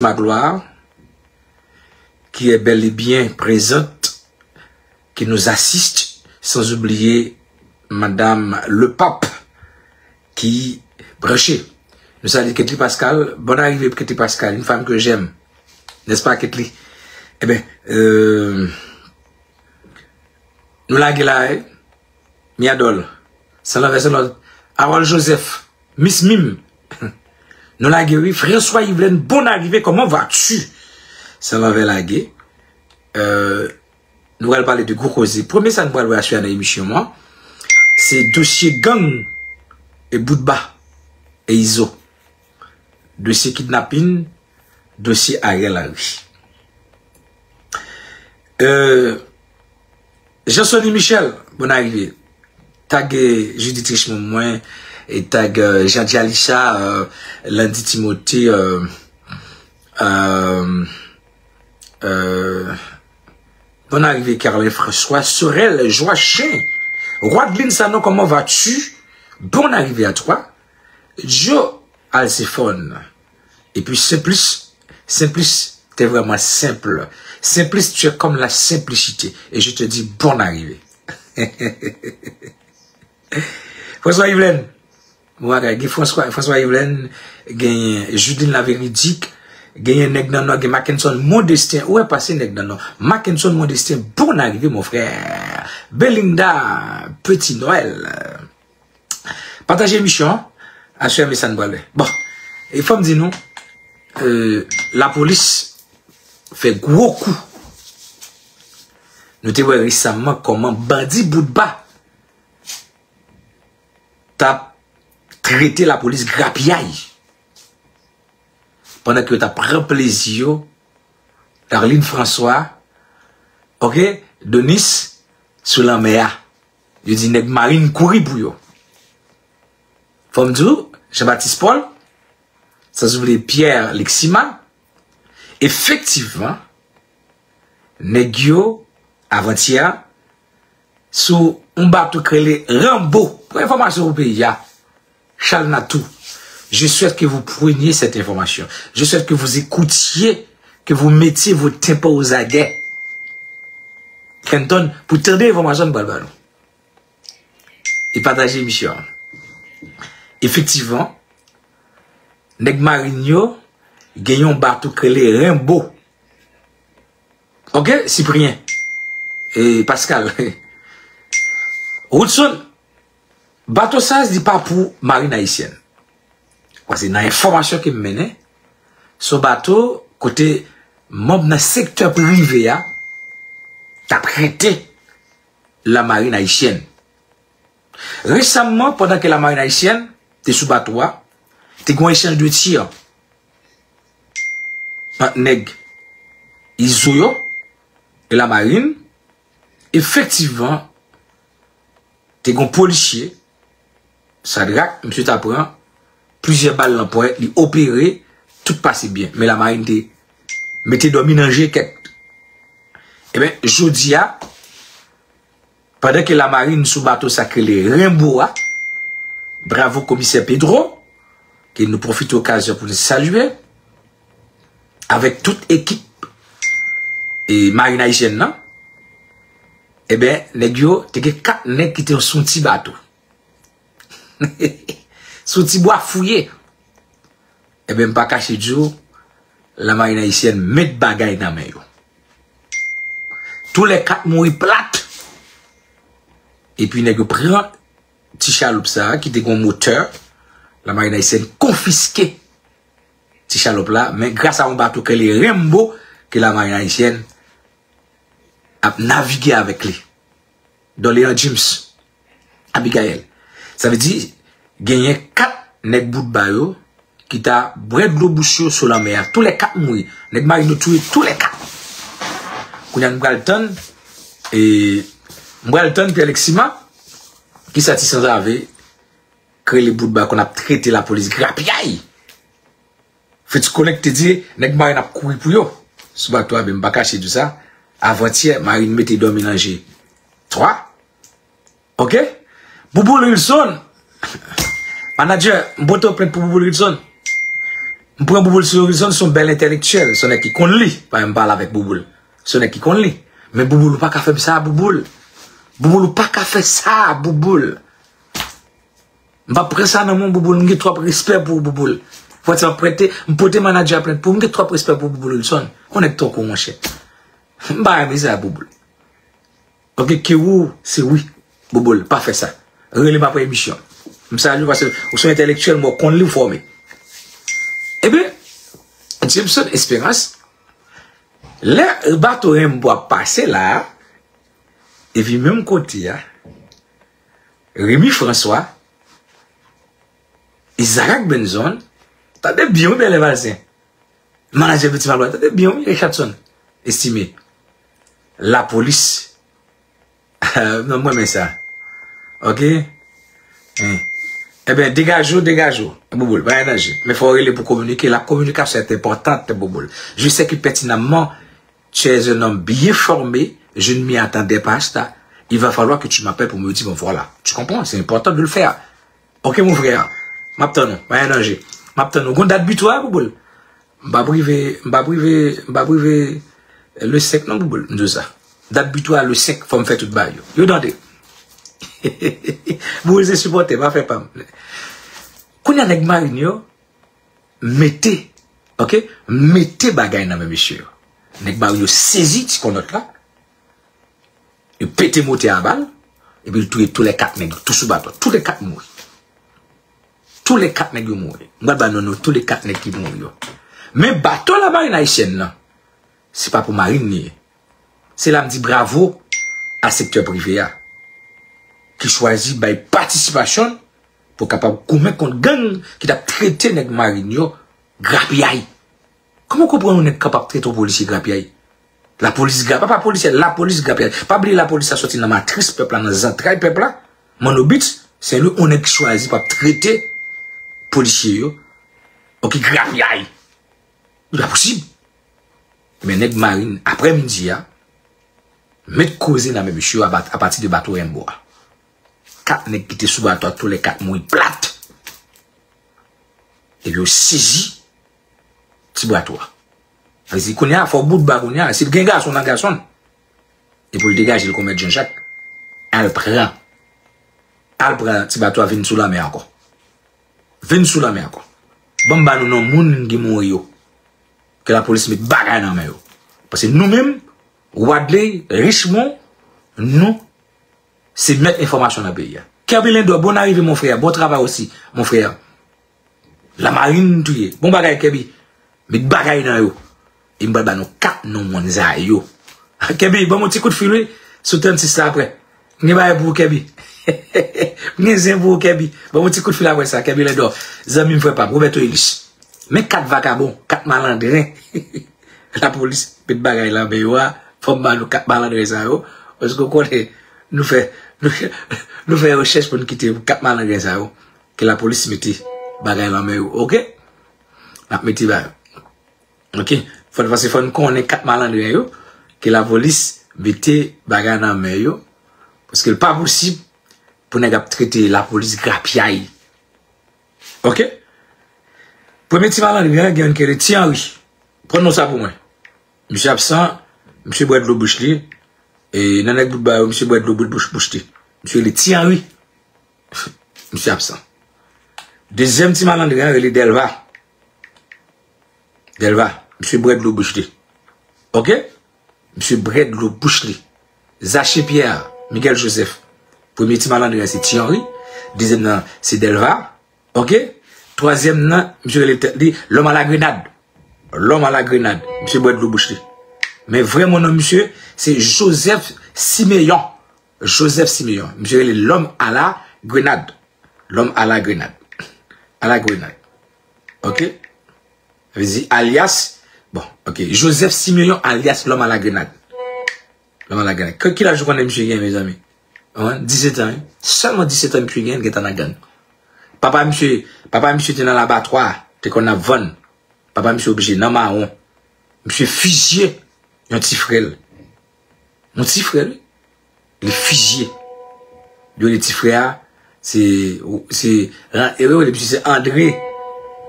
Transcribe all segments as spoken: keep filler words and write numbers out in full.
Magloire, qui est bel et bien présente, qui nous assiste, sans oublier Madame Le Pape, qui branché. Nou salye Ketly Pascal. Bonne arrivée, Ketly Pascal, une femme que j'aime. N'est-ce pas, Ketly? Eben, euh, nou lage la, eh? Miadol, San Lanvè, San Lanvè, Harold Joseph, Miss Mim. Nou lage, wi. François Yvelène, bonne arrivée, comment vas-tu? San Lanvè lage. Euh, nou pral pale de gwo koze. Premye sa nou pral wè aswè a nan emisyon an, se dosye gang e Boutba e Izo. Dosye kidnapin, dosye Ariel Henry. Euh, Jean Sony Michel, bonne arrivée. Tag, euh, Judith Richemond mwen, e tag, euh, Jean Dialisa, euh, Landy Timothée, euh, euh, euh, bonne arrivée Carlin François, Sorel Joachim, Wadeline Sanon, comment vas-tu? Bonne arrivée à toi. Joe Alciphone. Et puis Simplice, Simplice, t'es vraiment simple. Simplice, tu es comme la simplicité. Et je te dis bonne arrivée. François Yvelène. Bon bagay, gen François, François Yvelène, gen Judine Lavéridique, gen nèg nan nò, gen Mackenson Mondestin. Ou wè pase nèg nan nò. Mackenson Mondestin, bonne arrivée, mon frère. Belinda, Petit Noël. Pataje emisyon an. Aswè, men sa n pral wè. Bon, e fò m di nou, euh, lapolis fè gwo kou. Nou te wè resaman kòman bandi Boutba t ap trete lapolis grapyay. Pandan ke yo t ap pran plezi yo, Darline François, ok, Donis, sou lanmè a. Yo di nèg marin kouri pou yo. Fò m di w, Jean-Baptiste Paul, sans oublier Pierre Lexima, efektivman, nèg yo, avantyè, sou yon bato k rele Rambo. Pou enfòmasyon pou peyi a, Chalnatou, je souhaite que vous preniez cette information. Je souhaite que vous écoutiez, que vous mettiez vos tympans aux aguets. Kenton, pou tande enfòmasyon n pral ba nou. E pataje emisyon an. Efektivman, nèg marin yo gen yon bato k rele Renbo. Ok, Cyprien. E Pascal. Woodson, bato sa, li pa pou marin ayisyèn. Paske nan enfòmasyon ke m mennen, se yon bato kote manm nan sektè prive a t ap rete lamarin ayisyèn. Resaman, pandan ke lamarin ayisyèn te sou bato a, te gen yon echanj de tir ant nèg Izo yo e lamarin. Efektivman, te gen yon polisye, Sadrak, misye ta pran plizyè bal nan ponyèt, li opere, tout pase byen. Men lamarin te mete dòmi nan je kèk. Eben, jodi a, pandan ke lamarin sou bato sa k rele Renbo a, bravo komisè Pedro, ke nou pwofite okazyon pou nou salye, avèk tout ekip e marin ayisyèn nan, eben, nèg yo, te gen kat nèg ki te sou yon ti bato. Sou ti bwa fouye. Eben, m pa kache di w, lamarin ayisyèn met bagay nan men yo. Toulèkat mouri plat. Epi nèg yo pran ti chaloup sa a, ki te gen yon motè, lamarin ayisyèn konfiske ti chaloup la, men gras a yon bato k rele Renbo, ke lamarin ayisyèn ap navige avèk li. Dorléans James, Abigaël. Sa vle di, genyen kat nèg Boutba yo ki ta bwè dlo bouch yo sou lanmè a. Toulèkat mouri. Nèg marin yo touye toulèkat. Kounye a nou pral tann, e, nou pral tann Pierre Lexima, kisa ti sanzave k rele Boutba konn ap trete lapolis grapyay. Fritz Colin te di, nèg marin ap kouri pou yo. Sou bato a, ben, m pa kache di w sa. Avantyè, marin mete dòmi nan je. Twa. Ok? Bouboul Wilson. Manadjè, m pote w plent pou Bouboul Wilson. M pran Bouboul Sylvie Wilson, se yon bèl entèlektyèl, se yon nèg ki konn li. Pa m pale avèk Bouboul. Se yon nèg ki konn li. Men Bouboul, ou pa ka fè m sa, Bouboul. Bouboul, ou pa ka fè sa, Bouboul. M pa pran sa nan men w, Bouboul. M gen twòp respè pou ou, Bouboul. Fò ti m prete, m pote manadjè a plent pou ou. M gen twòp respè pou ou, Bouboul Wilson. Yon nèg tankou w, monchè. M pa renmen sa, Bouboul. Ok, ke ou, se wi. Bouboul, pa fè sa. Rele m apre emisyon. M salye w paske ou se yon entèlektyèl, mwen konn li, ou fòme. Ebyen, Jameson Espérance, lè bato Renbo ap pase la, epi menm kote a, Remy François, Isaac Benson, tande byen wi, Bèlè Valsen. Manadjè Piti Malwa, tande byen wi, Richardson Estimé. Lapolis. Non, mwen renmen sa. Ok? Hein. Ebyen, degaje w, degaje w. Bouboul, pa gen danje. Men fò w rele pou kominike. La communication est importante, Bouboul. Je sais que pertinemment, tu es un homme bien formé. Je ne m'y attendais pas à ça. Il va falloir que tu m'appelles pour me dire, bon, voilà. Tu comprends? C'est important de le faire. Ok, mon frère. M ap tann ou. Pa gen danje. M ap tann ou. Gon dat bitoir, Bouboul? M p ap rive, m p ap rive, m p ap rive le senk non, Bouboul. M di w sa. Dat bitoir le senk, fò m fè tout bagay yo. Yo tande. Bouboul se sipòtè, pa fè pa m. Kounye a nèg Marin yo, mete, ok? Mete bagay nan men mesye yo. Nèg Marin yo sezi ti konòt la. Yo pete motè a bal, epi l touye toulèkat nèg yo, tou sou bato. Toulèkat mouri. Toulèkat nèg yo mouri. M pral ba non, non, toulèkat nèg ki mouri yo. Men bato lamarin ayisyèn nan, se pa pou marin li ye. Se la m di bravo a sektè prive a, ki chwazi bay patisipasyon pou kapab goumen kont gang ki t ap trete nèg marin yo grapyay. Kòman w konprann yon nèg kapab trete yon polisye grapyay? Lapolis grapyay, pa polisye, lapolis grapyay. Pa bliye lapolis la sòti nan matris pèp la, nan zantray pèp la. Manobit, se li yon nèg ki chwazi pou ap trete polisye yo. Ok, grapyay. Li pa posib. Men nèg marin, aprèmidi a, met koze nan men mesye yo apa-, apati de bato Renbo a. Kat nèg ki te sou bato a, toulèkat mouri plat. Epi yo sezi ti bato a. Sa vle di, kounye a, fò bout ba kounye a. Si l gen gason nan gason l, e pou l degaje l kon mèt Janjak, al pran. Al pran ti bato a vin sou lanmè ankò. Vin sou lanmè ankò. Ban m ba nou non moun ki mouri yo. Ke lapolis met bagay nan men yo. Paske nou menm, Wadley, Richemond, nou se mèt enfòmasyon nan peyi a. Kerby Lindor, bonne arrivée, mon frère. Bon travay osi, mon frère. Lamarin touye. Bon bagay, Kerby. Met bagay nan yo. E m pral ba nou kat non moun sa yo. Kerby, ban m yon ti kout fil, wi. Sou trannsis la apre. M gen bagay pou ou, Kerby. M gen zen pou ou, Kerby. Ban m yon ti kout fil apre sa, Kerby Lindor. Zanmi m, frè pa m, Roberto Elich. Men kat vakabon, kat malandren. Lapolis met bagay nan men yo a. Fò m ba nou kat malandren sa yo. Paske w konnen, nou fè, nou, nou fè rechèch pou n kite kat malandren sa yo. Ke lapolis mete bagay nan men yo, ok? N ap mete bagay. Ok? Fò, paske fò n konnen kat malandren yo, ke lapolis mete bagay nan men yo. Paske l pa posib pou nèg ap trete lapolis grapyay. Ok? Premye ti malandren an, gen youn ki rele Ti Anri. Pran non sa pou mwen. Misye absan, misye bwè dlo bouch li. E nan nèg bout ba yo, misye bwè dlo bout bouch, bouch li. Misye rele Ti Anri. Misye absan. Dezyèm ti malandren an rele Dèlva. Dèlva, misye bwè dlo bouch li. Ok? Misye bwè dlo bouch li. Zache Pierre, Miguel Joseph. Premye ti malandren an se Ti Anri. Dezyèm nan se Dèlva. Ok? Twazyèm nan, misye rele tèt li L'homme à la grenade. L'homme à la grenade. Misye bwè dlo bouch li. Men vrè non misye, se Joseph Siméon. Joseph Siméon. Misye rele L'homme à la grenade. L'homme à la grenade. À la grenade. Ok? Sa vle di alyas, bon, ok. Joseph Siméon alyas L'homme à la grenade. L'homme à la grenade. Ki, ki laj ou konnen misye gen, mezanmi? Wi, disèt an, wi. Sèlman disèt an misye gen, gentan nan gang. Papa misye, papa misye te nan labatwa, te konn ap vann. Papa misye oblije nan mawon. Misye fizye yon ti frè l. Yon ti frè l, wi. Li fizye. Yo rele ti frè a, se, se, e yo rele misye se André.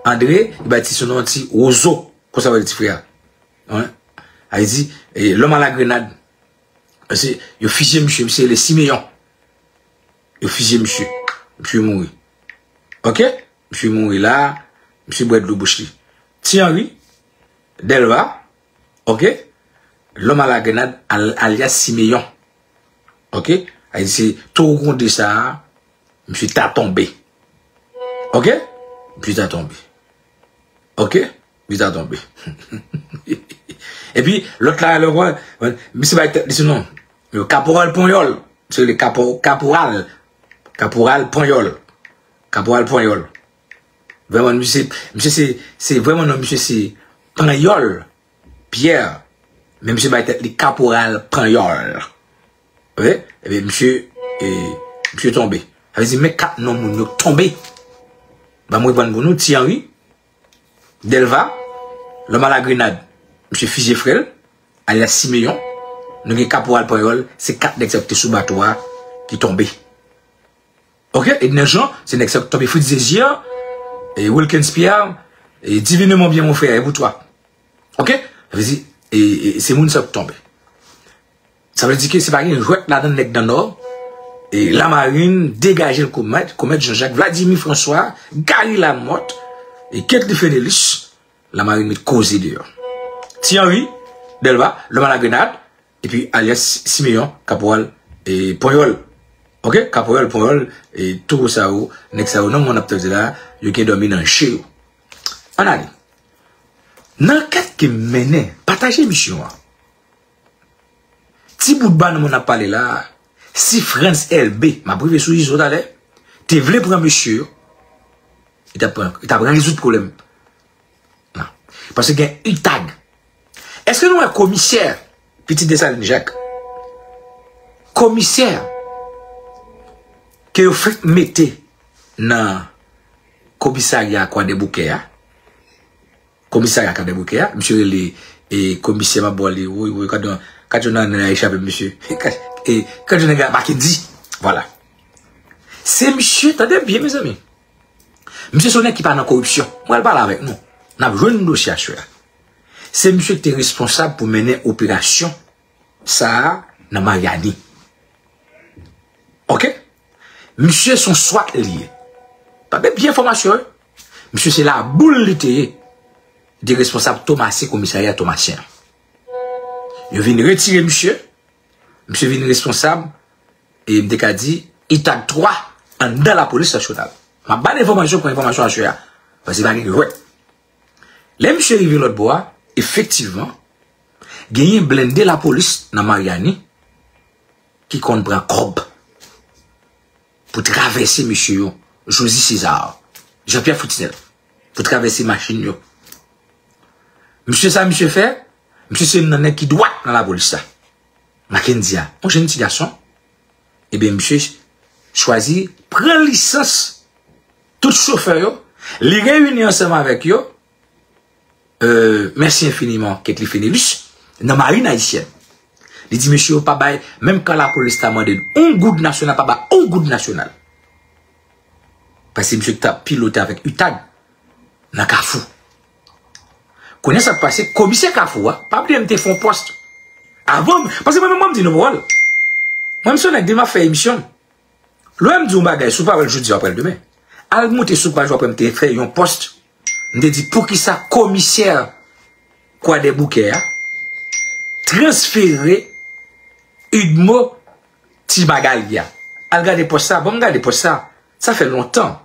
André, li bay ti sou non ti Wozo. Konsa yo rele ti frè a. Wi. Sa vle di, e, l'homme à la grenade. Paske yo fizye misye, misye rele Simeyon. Yo fizye misye. Misye mouri. Ok? Misye mouri la, misye bwè dlo bouch li. Ti Henry, Delva, ok? L'homme à la grenade, al-, alyas Simeyon. Ok? Sa vle di se tou konte sa a, misye ta tonbe. Ok? Misye ta tonbe. Ok? Misye ta tonbe. Epi, lòt la, lè w wè, misye bay tèt li sou non. Kaporal Ponyòl. Misye rele kapo-, kaporal. Kaporal Ponyòl. Kaporal Ponyòl. Vrèman, misye, misye se, se vrèman non, misye se Panyòl Pyè. Men misye bay tèt li kaporal Panyòl. Wi, epi misye, e, misye tonbe. Sa vle di, men kat non moun yo tonbe. Ban m reprann pou nou, Ti Henry, Delva, l'homme à la grenade, misye fizye frè l, alyas Simeyon, nou gen kaporal Panyòl, se kat nèg sa yo ki te sou bato a ki tonbe. Ok, Edner Jean, se nèg sa yo ki tonbe, Fritz Désir, e Wilkens Pierre, e Divinement bien mon frère, et vous trois. Ok? Sa vle di, e, e, se moun sa yo ki tonbe. Sa vle di ke se pa gen jwèt ladan nèg nan Nò. E Lamarin degaje l komèt, komèt Jean-Jacques, Vladimir François, Gary Lamothe, e Ketly Fenelus, Lamarin met koze deyò. Ti Henry, Delva, l'homme à la grenade, epi alyas Simeyon, kaporal, e Ponyòl. Ok? Kaporal, Ponyòl, e tou sa yo, nèg sa yo, non, moun ap tande la, yo gen dòmi nan je yo. Ann ale. Nan ankèt ke m mennen, pataje emisyon an. Ti bout ba nan moun ap pale la, si Frantz Elbé, m ap rive sou Izo talè, te vle pran mesye yo, li t ap pran, li t ap rezoud pwoblèm nan. Paske gen UTAG. Èske nou wè komisè, pitit Desalin Jak? Komisè ke yo fenk mete nan komisarya Kwadèboukè a, komisarya Kwadèboukè a, misye rele, e, komisè, m ap ba w li, woy, woy, gad yon, gad yon nan nèg la echape, misye. E, gad yon nèg la Mackendy. Vwala. Se misye, tande byen, mezanmi. Misye se yon nèg ki pa nan koripsyon. Mwen al pale avèk nou. N ap jwenn dosye aswè a. Se misye ki te responsab pou mennen operasyon sa a nan Maryani. Ok? Misye se yon swat li ye. Tande byen enfòmasyon yo. Misye se laboul li te ye. Li te responsab Tomasyen, komisarya Tomasyen an. Yo vin retire misye. Misye vin responsab, e m te ka di, UTAG twa anndan lapolis nasyonal. M ap ba n enfòmasyon pou enfòmasyon aswè a. Paske pa gen jwèt. Lè misye rive lòt bò a, efektivman, genyen blende lapolis nan Maryani ki konn pran kòb pou travèse mesye yo, Josie César, Jean-Pierre Fritznel, pou travèse machin yo. Mesye sa, misye fè, misye se youn nan nèg ki dwat nan lapolis la. Mackendy a, yon jèn ti gason, ebyen, misye chwazi pran lisans tout chofè yo, li reyini ansanm avèk yo, euh, merci infiniment, Ketly Fenelus, nan marin ayisyèn. Li di mesye yo pa bay, menm kan lapolis ta mande l yon goud nasyonal, pa bay yon goud nasyonal. Paske misye t ap pilote avèk UTAG nan Kafou. Kounye a sa k pase, komisè Kafou a, pa bliye m te fè yon pòs. Avan, paske mwen menm, mwen m di nou pawòl. Mwen, m se yon nèg di m ap fè emisyon. Lè m di yon bagay, si w pa wè l jodi a, w ap wè l demen. Al moute sou paj ou apre m te fè yon pòs. M te di, poukisa komisè Kwadèboukè a transfere Udmo Ti Magali a? Al gade pòs sa, ban m gade pòs sa. Sa fè lontan.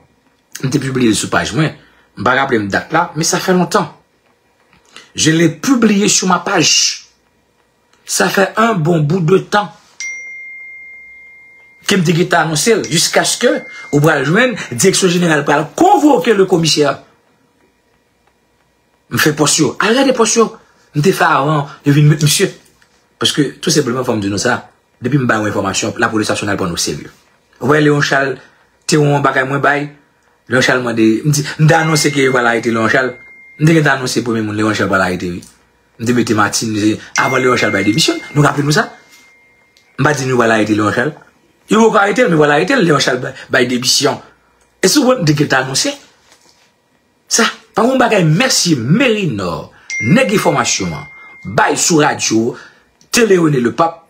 M te pibliye l sou paj mwen. M pa raple m dat la, men sa fè lontan. Je l'ai publié sur ma page. Sa fè un bon bout de tan ke m te gentan anonse l, jiskaske ou pral jwenn direksyon jeneral pral konvoke le komisè. M fè pòs yo. Al gade pòs yo. M te fè avan yo vin met misye. Paske, tou senpleman, fò m di nou sa. Depi m ba yon enfòmasyon, lapolis nasyonal pran nou serye. Ou wè Léon Charles te yon bagay mwen bay, Léon Charles mande, m di, m te anonse ke yo pral arete Léon Charles. M te gentan anonse premye moun Léon Charles pral arete, wi. M te mete Martine, se avan Léon Charles bay demisyon. Nou raple nou sa? M pa di nou pral arete Léon Charles. Yo poko arete l, men pral arete l, Léon Charles bay, bay demisyon. E si w wè m te gentan anonse sa. Pa gen yon bagay mesye Merinò, nèg enfòmasyon an, bay sou radyo, Télé René Lepape,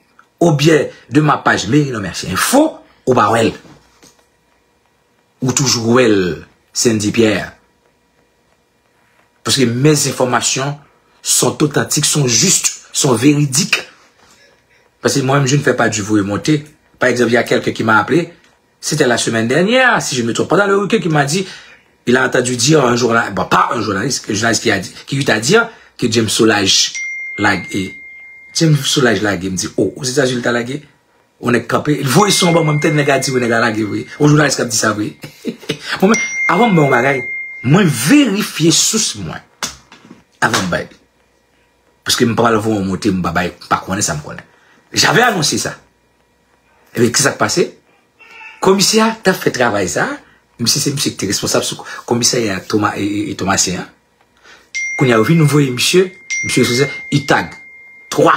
oubyen de ma paj Merinò Mercier Info, ou pa wè l. Ou toujou wè l, Sandy Pierre. Paske mes informations sont authentiques, sont justes, sont véridiques. Parce que moi-même, je ne fais pas du voye monte. Par exemple, il y a quelqu'un qui m'a appelé, c'était la semaine dernière, si je ne me trompe pas, dans le week-end, qui m'a dit, il a entendu dire un journaliste, bon, pas un journaliste, un journaliste qui a dit, qui lui a dit que James Solages lage. James Solages lage, m di, oh, Ozetazini ta lage? Yon nèg kanpe, li voye son ban mwen, m tande nèg a di wi, nèg la lage vre. Yon jounalis k ap di sa vre. Mwen menm, avan m bay yon bagay, mwen verifye sous mwen. Avan m bay. Paske m pa pral voye yon monte, m pa bay, m pa konnen sa m konnen. J'avais annoncé ça. Ebyen, kisa k pase? Komisè a t ap fè travay sa. Misye se misye ki te responsab sou komisarya Toma, e, e, e Tomasen an. Kounye a, yo vin voye misye, misye responsab UTAG twa.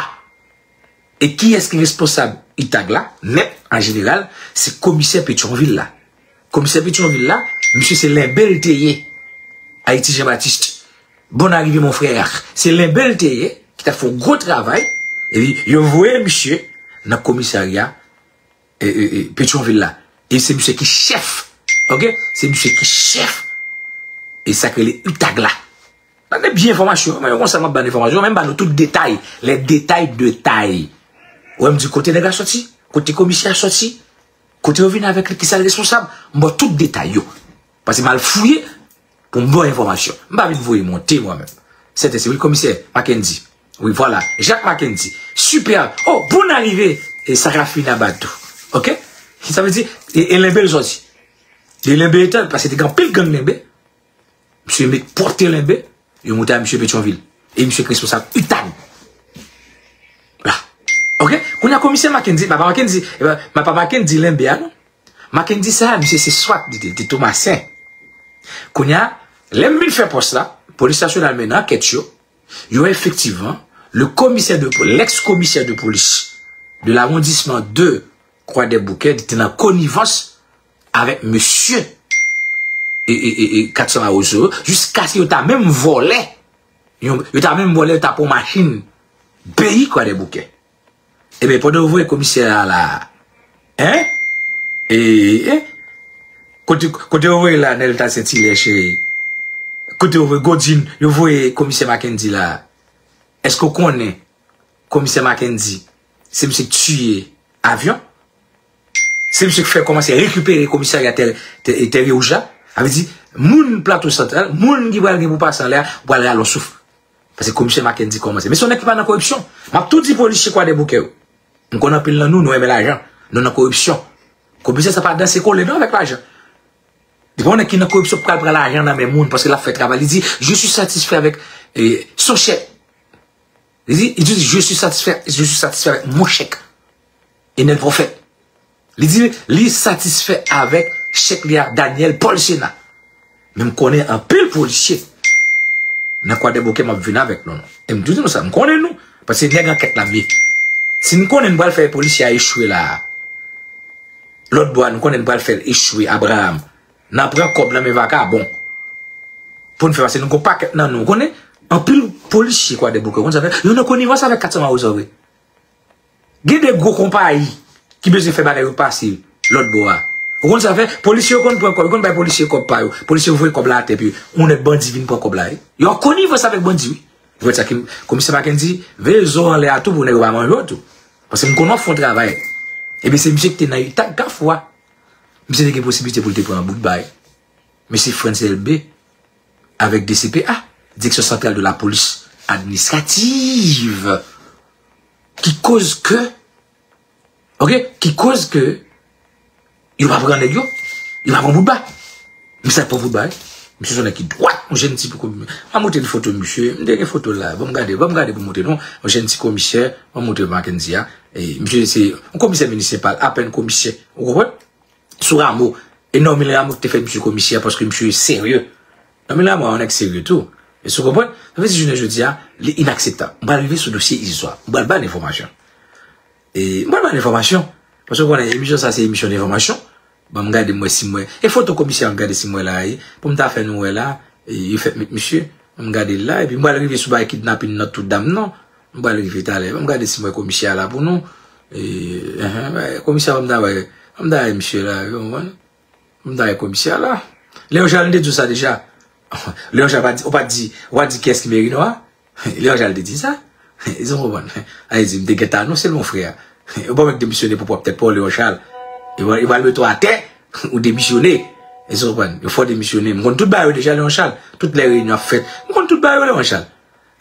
E kiyès ki responsab UTAG la, nèt, an jeneral, se komisè Petyonvil la. Komisè Petyonvil la, misye se lenbe l te ye. Ayiti Jean Baptiste. Bonne arrivée, mon frère. Se lenbe l te ye, ki t ap fè yon gwo travay. Epi, yo voye misye nan komisarya e, e, e, Petyonvil la. E se misye ki chèf. Oke? Se misye ki chèf. E sa k rele UTAG la. Tande byen enfòmasyon. Mwen, konsa, m ap ba n enfòmasyon. Mwen, m ba nou tout detay. Les détails de taille. Ou wè, m di kote nèg la sòti, kote komisè a sòti, kote yo vin avèk li, kisa l responsab. M ba w tout detay yo. Paske m al fouye pou m ba w enfòmasyon. M pa vin voye monte, mwen menm. Sèten, se wi, komisè Mackendy. Wi, vwala. Jacques Mackendy. Sipè. Oh, bonne arrivée. E sa ka fini aba tou. Oke? Sa vle di, e, e lenbe l sòti. E lenbe etan, paske te gen anpil gang lenbe. Misye met pòte lenbe, yo moute a misye Petyonvil. E misye ki responsab UTAG. La. Oke? Kounye a komisè Mackendy, papa Mackendy, e pa, papa Mackendy lenbe a non. Mackendy sa, misye se swat, li te, li te Tomasen. Kounye a, lè m vin fè pòs la, polis nasyonal mennen ankèt yo, yo efektivman, le commissaire de, l'ex-commissaire de police de l'arrondissement de Kwadèboukè, li te nan konivans avèk mesye e, e, e, e Katsan Mawozo, jiskaske yo ta menm vòlè, yo, yo ta menm vòlè, yo ta pran machin peyi Kwadèboukè. Ebyen, pandan yo voye komisè a la, en? E, e, kote, kote yo voye la, Nèlta Sentilè, cheri? Kote yo voye Godin, yo voye komisè Mackendy la? Èske w konnen komisè Mackendy, se misye ki tiye avyon? Se misye ki fè kòmanse rekipere komisarya Tè, Tè, Tè Wouj la? Sa vle di, moun Plato Santral, moun ki pral gen pou pase anlè a, pral rale yon souf. Paske komisè Mackendy kòmanse. Men se yon nèg ki pa nan koripsyon. M ap tou di polisye Kwadèboukè yo. M konn anpil nan nou, nou renmen lajan. Nou nan koripsyon. Komisè sa pa danse kole non avèk lajan. Li pa yon nèg ki nan koripsyon pral pran lajan nan men moun paske l ap fè travay. Li di, je suis satisfait avec, eh, son chèque. Li di, li di, je suis satisfait, je suis satisfait avec mon chèque. Enel Prophète. Li di, li satisfè avèk chèk li a Daniel Paul Sénat. Men m konnen anpil polisye nan Kwadèboukè m ap vin avèk nou, non. E m di nou sa, m konnen nou. Paske nèg ankèt la m ye. Si n konnen n pral fè polisye a echwe la a, lòt bò a, n konnen n pral fè l echwe, Abraham. N a pran kòb nan men vakabon. Pou n fè, paske nou gon pakèt nan nou. Ou konnen, anpil polisye Kwadèboukè, ou konn sa fè, yo nan konivans avèk Katsan Mawozo vre. Gen de gwo konpayi ki bezwen fè bagay yo pase lòt bò a. Ou konn sa fè, polisye yo konn pran kòb, yo konn bay polisye kòb pa yo. Polisye yo voye kòb la atè, epi yon nèg bandi vin pran kòb la, wi. Yo an konivans avèk bandi, wi. Ou wè sa ki, komisè Mackendy, veye zo w anlè a tou pou nèg yo pa manje w tou. Paske m konn w ap fè yon travay. Ebyen, se misye ki te nan UTAG Kafou a. Misye te gen posiblite pou l te pran yon bout bay. Mesye Frantz Elbé, avèk D C P A, Direction Centrale de la Police Administrative, ki koz ke, oke, ki koz ke yo pa pran nèg yo, yo pa pran bout ba. Misye pran bout ba, wi. Misye se yon nèg ki dwat, yon jèn ti poko. M a montre n foto misye, m te gen foto l la, ban m gade, ban m gade pou m montre nou, yon jèn ti komisè, ban m montre Mackendy a. E misye se yon komisè minisipal, apèn komisè, ou konprann? Sou Rameau. E Normil Rameau ki te fè misye komisè paske misye serye. Normil Rameau a yon nèg serye tou. Èske w konprann? Sa vle di jounen jodi a, li inakseptab. M pral rive sou dosye Izo a. M pral ba n enfòmasyon. E m pral ba n enfòmasyon. Paske w konnen emisyon sa se emisyon enfòmasyon. Ban m gade m wè si m wè. E foto komisè a m gade si m wè la, e pou m ta fè nou wè la, E, yo fèk met misye. M gade l la, epi m pral rive sou bagay kidnapin nan tout dam nan. M pral rive talè. M gade si m wè komisè a la pou nou. E, enhen, komisè a, m ta wè, m ta wè misye la, ou konprann? M ta wè komisè a la. Leon Charles te di w sa deja. Leon Charles pa di, ou pa di, ou pa di kiyès ki meri non a? Leon Charles te di sa. Ou konprann? A di, m te gentan anonse l, mon frè. Ou pa mèt demisyone pou pwòp tèt pa w, Leon Charles. Yo pral mete w atè, ou demisyone. Ou konprann? Yo fè w demisyone. M konn tout bagay yo deja, Leon Charles. Tout lè reyinyon ap fèt. M konn tout bagay yo, Leon Charles.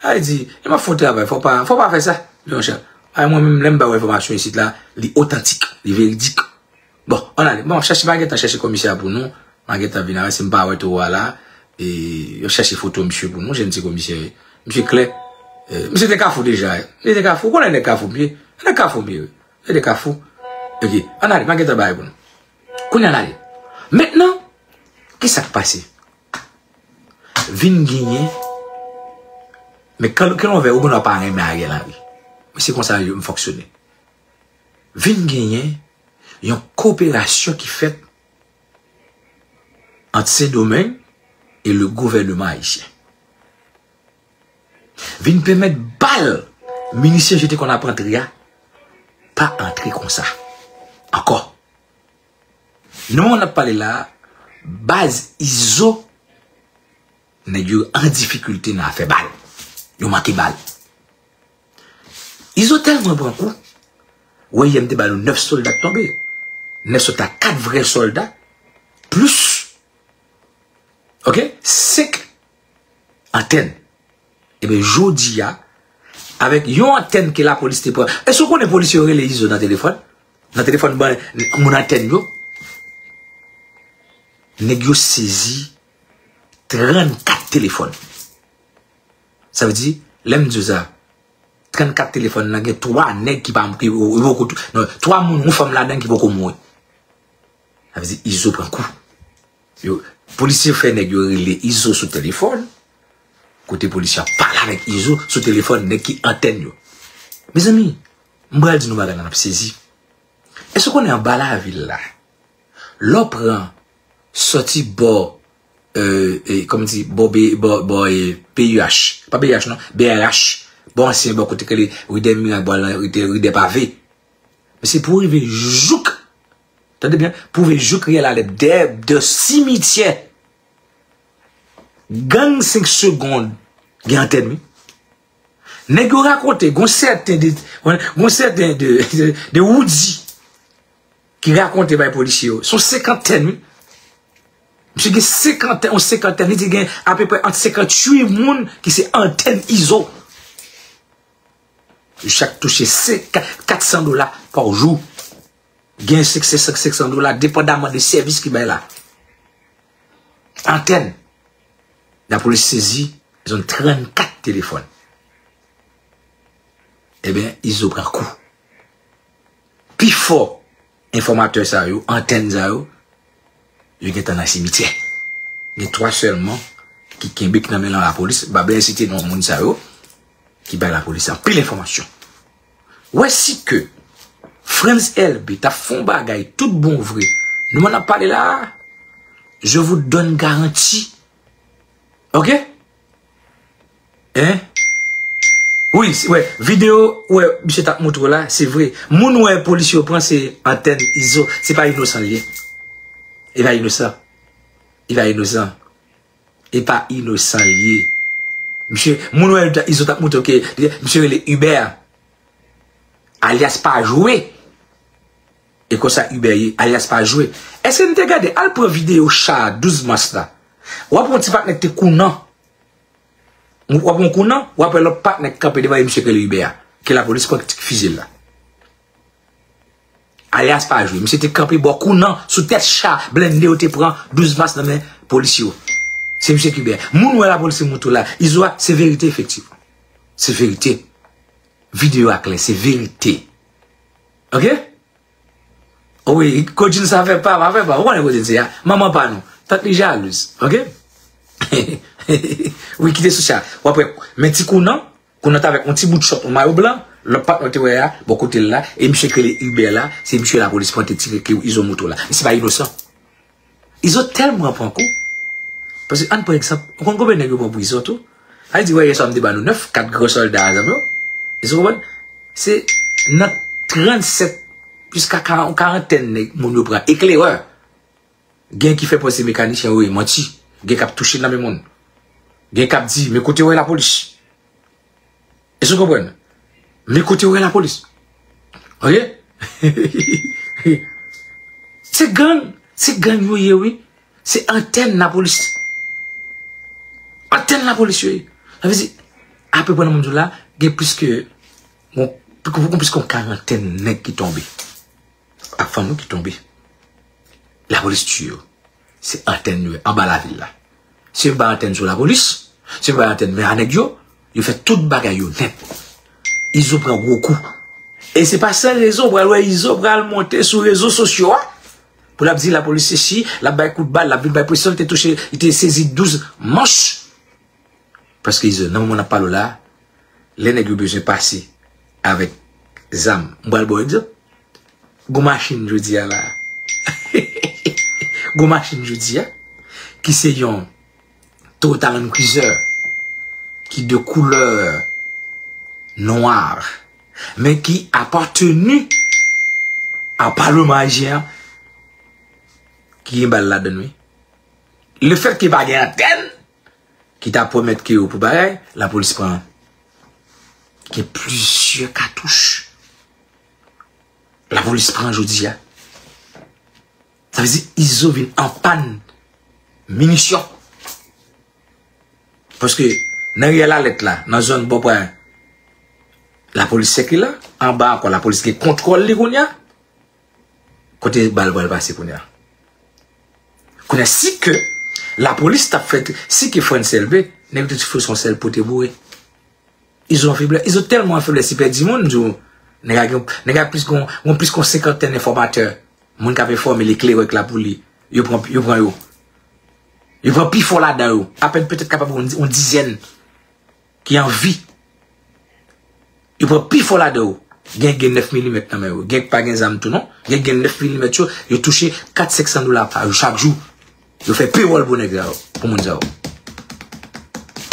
A di, e m ap fè yon travay, fò pa, fò pa fè sa, Leon Charles. A mwen menm, lè m ba w enfòmasyon isit la, li otantik, li veridik. Bon, ann ale. Bon, m ap chache, m a gentan chèche komisè a pou nou. M a gentan vin avè, si m pa wè towo a la, e, yo chèche foto misye pou nou, jèn ti komisè. Misye klè. E, misye te Kafou deja. Misye te Kafou, ou konnen nèg Kafou m ye. Nèg Kafou m ye, wi. Misye te Kafou. Ok, ann ale, m a gentan bay pou nou. Kounye a ann ale. Mentnan, ki sa k pase? Vin genyen, men kan, kan w vè, ou gen dwa pa renmen Ariel Henry. Men se konsa yo m fonksyone. Vin genyen yon koperasyon ki fèt ant Sendomeng e le gouvènman ayisyen. Vin pèmèt bal minisyen jete konn ap antre a pa antre konsa ankò. Nan moman n ap pale la, baz Izo, nèg yo an difikilte nan afè bal. Yo manke bal. Izo tèlman pran kou. Wè, yè m te ba nou nèf sòlda k tonbe. Nèf sòlda, kat vrè sòlda. Plis, ok, senk antèn. Ebyen, jodi a, avèk yon antèn ke lapolis te pran. Èske w konnen polisye yo rele Izo nan telefòn? Nan telefòn ban moun antèn yo? Nèg yo sezi trannkat telefòn. Sa vle di, lè m di w sa, trannkat telefòn nan gen twa nèg ki pa, ki, ki poko tou-, non, twa moun, yon fanm ladan ki poko mouri. Sa vle di, Izo pran kou. Yo, polisye fè nèg yo rele Izo sou telefòn. Kote polisye ap pale avèk Izo sou telefòn, nèg ki antèn yo. Mezanmi, m pral di nou bagay la, n ap sezi. Èske w konnen anba lavil la, lè w pran sòti bò, e, e, kòman di, bò, B- bò, bò, e, P U H, pa P U H non, B R H, bò ansyen, bò kote k rele ri dè mirak, bò ri dè, ri dè pave. Men se pou w rive jouk, tande byen, pou w rive jouk riyèl Alèp, dè, dè simityè. Gang senk segonn gen antèn, wi. Nèg yo rakonte, gon sèten de, gon sèten de, de, de Woody ki rakonte bay polisye yo. Se yon senkantèn, wi. Misye gen senkantèn, yon senkantèn, li di gen apeprè ant senkanntuit moun ki se antèn Izo. Yo chak touche se-, ka-, katsan dola pa jou. Gen senk, senk, senk, senk san dola, depandaman de sèvis ki bay la. Antèn. Lapolis sezi zòn trannkat telefòn. Ebyen, Izo pran kou. Pifò enfòmatè sa yo, antèn sa yo, yo gentan nan simityè. Gen twa sèlman ki kenbe, ki nan men nan lapolis. M pa bezwen site non moun sa yo, ki bay lapolis anpil enfòmasyon. Wè si ke Frantz Elbé t ap fè yon bagay tout bon vre, nou menm n ap pale la a, je vous donne garantie. Ok? Hein? Wi, se, wè, videyo, wè, misye t ap montre w la, se vre. Moun wè polisye yo pran, se antèn Izo, se pa inosan l ye. E pa inosan. E pa inosan. E pa inosan l ye. Misye, moun wè Izo t ap montre w ke misye rele Hubert, alyas Pa Jwe. E konsa Hubert ye, alyas Pa Jwe. Èske n te gade, al pran videyo cha a douz mas la? W ap wè yon ti patnè ki te kounan. W ap wè yon kounan, w ap wè lòt patnè k kanpe devan e misye k rele Hubert a, ke lapolis pran, ki fizye l la. Alyas Pa Jwe. Misye te kanpe bò kounan sou tèt cha blende yo te pran douz mas nan men polis yo. Se misye ki Hubert. Moun wè lapolis te montre w la. Izo a, se verite efektivman. Se verite. Videyo a klè, se verite. Ok? Wi, Kodjin sa fè pa, pa fè pa. Ou konnen kote l se a? Manman pa nou. Tant li jalouz. Ok? Wi, kite sou cha. W ap wè, men ti kounan, kounan t avèk yon ti bout chòt, yon mayo blan, lòt patnè w te wè a, bò kote l la, e misye k rele Hubert la, se misye lapolis pran te tire ke Izo montre w la. Misye pa inosan. Izo tèlman pran kou, Paske, ann pran egzanp, ou konn konbyen nèg yo pran prizon tou? Sa vle di, wè, yè swa m te ba nou nèf, kat gran sòlda a, zanmi yo. Èske w konprann? Se nan trannsèt jiska karan-, karantèn nèg moun yo pran. Eklerè. Gen ki fè pòz se mekanisyen, wi, manti. Gen k ap touche nan men moun. Gen k ap di, men kote w wè lapolis? Èske w konprann? Men kote w wè lapolis? Oke? Se gang, se gang yo ye, wi. Se antèn lapolis. Antèn lapolis yo ye. Sa vle di, apeprè nan moun yo la, gen plis ke, bon, gen plis ke yon karantèn nèg ki tonbe. Ak fanm wi ki tonbe. Lapolis tiye yo. Se antèn yo anba lavil la. Si yo bay antèn sou lapolis, si yo bay antèn men a nèg yo, yo fè tout bagay yo nèt. Izo pran gwo kou. E se pa san rezon, ou pral wè Izo pral monte sou rezo sosyo a. Pou l ap di lapolis sesi, l ap bay kout bal, l ap vin bay presyon, li te touche, li te sezi douz manch. Paske Izo, nan moman n ap pale w la, lè nèg yo bezwen pase avèk zam, m pral ba w egzanp. Gon machin jodi a la. Gon machin jodi a, ki se yon Toyota Land Cruiser, ki de koulè nwa, men ki apateni a palman ayisyen an, ki gen bal ladann, wi. Lefètke pa gen antèn, ki ta pwomèt ke yo pou bagay, lapolis pran. Gen plizyè katouch. Lapolis pran jodi a. Sa vle di Izo vin anpàn minisyon. Paske nan Riyèl Alèt la, nan zòn bò pwen, lapolis sèke la, anba ankò, lapolis gen kontwòl li kounye a. Kote bal pral pase kounye a? Kounye a, si ke lapolis t ap fè, si ke Frantz Elbé, nèg yo te foure se yon sèl pote boure. Izo an feblès, Izo tèlman an feblès, li pèdi moun, m di w, nèg la gen, nèg la plis gon, gon plis gon senkantèn enfòmatè. Moun k ap enfòme l, eklerè k la pou li. Yo pran, yo pran yo. Yo pran pi fò ladan yo. Apèn petèt kapab yon, yon dizèn ki an vi. Yo pran pi fò ladan yo. Gen, gen nèf milimèt nan men yo. Gen pa gen zam tou non. Gen, gen nèf milimèt yo, yo touche kat senk san dola pa, chak jou. Yo fè pewòl pou nèg sa yo, pou moun sa yo.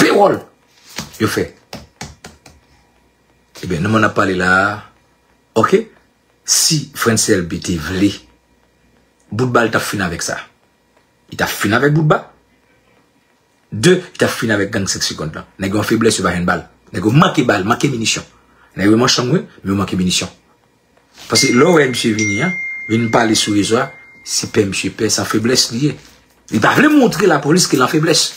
Pewòl yo fè. Ebyen, nan moman n ap pale la a, oke, si Frantz Elbé te vle, Boutba li t ap fin avèk sa. Li t ap fin avèk Boutba. De, li t ap fin avèk gang senk segond lan. Nèg yo an feblès, yo pa jwenn bal. Nèg yo manke bal, manke minisyon. Nèg yo renmen chanm, wi, men yo manke minisyon. Paske lè w wè misye vini an, vin pale sou rezo a, se pè misye pè, se an feblès li ye. Li pa vle montre lapolis ke l an feblès.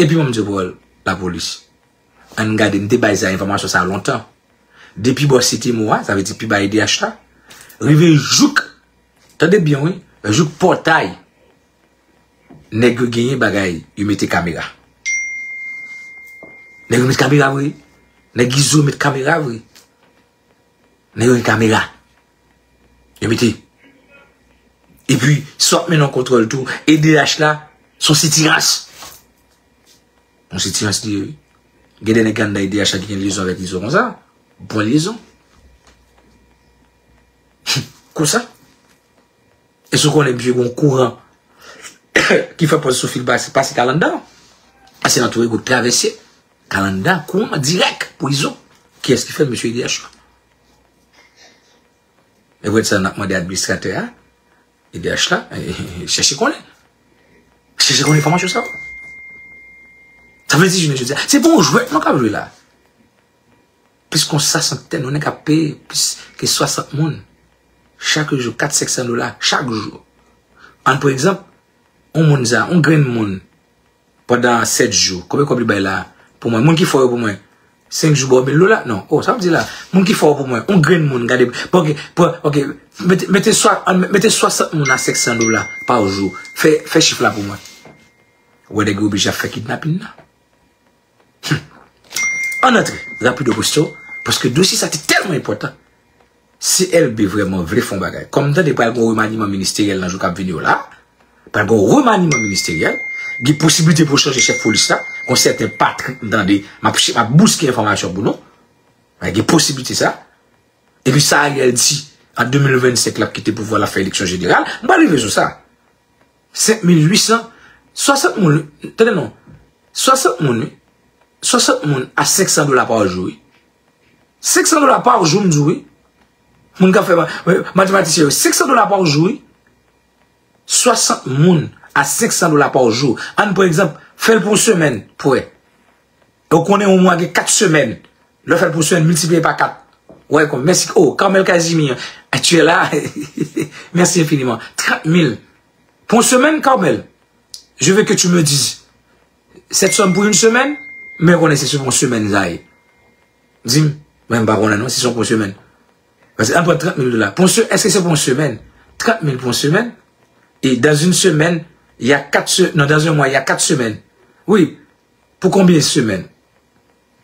Epi mwen m di w, Pawòl, lapolis. Ann gade, m te bay sa enfòmasyon sa lontan. Depi bò Site Mo a, sa vle di pi ba E D H la, rive jouk, tande byen wi, jouk pòtay, nèg yo genyen bagay, yo mete kamera. Nèg yo mete kamera vre. Nèg Izo mete kamera vre. Nèg yo gen kamera. Yo mete. Epi, si w ap mennen yon kontwòl tou, E D H la, se yon sitirans. Yon sitirans li ye, wi. Gen de nèg anndan E D H la ki gen lyezon avèk Izo konsa. Bon lyezon. Konsa. Èske w konnen misye gen yon kouran ki fè pòz sou fil pase, pase Kalanda? Pase nan Twouregout, travèse Kalanda, kouran dirèk pou Izo. Kiyès ki fè l? Mesye E D H la. E pou sa, n ap mande administratè a, E D H la, eh, eh, eh, chèche konnen. Chèche konnen enfòmasyon sa yo. Sa vle di, jounen jodi a, se pa yon jwèt non k ap jwe la. Plis ke yon swasantèn, yon nèg ap peye plis ke swasant moun chak jou, kat, senk san dola chak jou. Ann pran egzanp, yon moun sa, yon grenn moun, pandan sèt jou, konbyen kòb li bay la? Pou mwen, moun ki fò yo pou mwen, senk jou ba w mil dola? Non. Oh, sa w ap di la? Moun ki fò yo pou mwen, yon grenn moun, gade, pran, pran, oke, mete, mete swa, ann, mete swasant moun a senk san dola pa jou. Fè, fè chif la pou mwen. Ou wè nèg yo oblije ap fè kidnapin nan. Ann antre, rapido presto, paske dosye sa te tèlman enpòtan. Si Elbe vrèman vle fè yon bagay, kòm m tande pral gen yon remaniman ministeryèl nan jou k ap vini yo la, pral gen yon remaniman ministeryèl, gen posiblite pou yo chanje chèf polis la, gen yon sèten Patrick m tande, m ap, m ap bouske enfòmasyon pou nou. Gen posiblite sa. Epi sa Ariel di, an de mil vennsenk, l ap kite pouvwa, l ap fè eleksyon jeneral, m pral rive sou sa. Senk mil uit san Swasant moun, tande non. Swasant moun, wi. Swasant moun a senk san dola pa jou, wi. Senk san dola pa jou, m di w, wi. Moun k ap fè ma-, matematisyen yo, senk san dola pa jou, wi. Swasant moun a senk san dola pa jou. Ann pran egzanp, fè l pou yon semèn, pou wè. E w konnen yon mwa gen kat semèn. Lè w fè l pou yon semèn, miltipliye pa kat. Ou wè konbyen. Mèsi. Oh, Carmel Casimir, tu es là? Merci infiniment. Trant mil. Pou yon semèn, Carmel. Je veux que tu me dises cette somme pour une semaine, men konnen se sou pou yon semèn sa ye. Di m, mwen m pa konnen non, si se pou yon semèn. Paske ann pran trant mil dola. Pou yon se-, èske se pou yon semèn? Trant mil pou yon semèn? Et dans une semaine, il y a quatre se-, non, dans un mois, il y a quatre semaines. Oui, pour combien de semaines?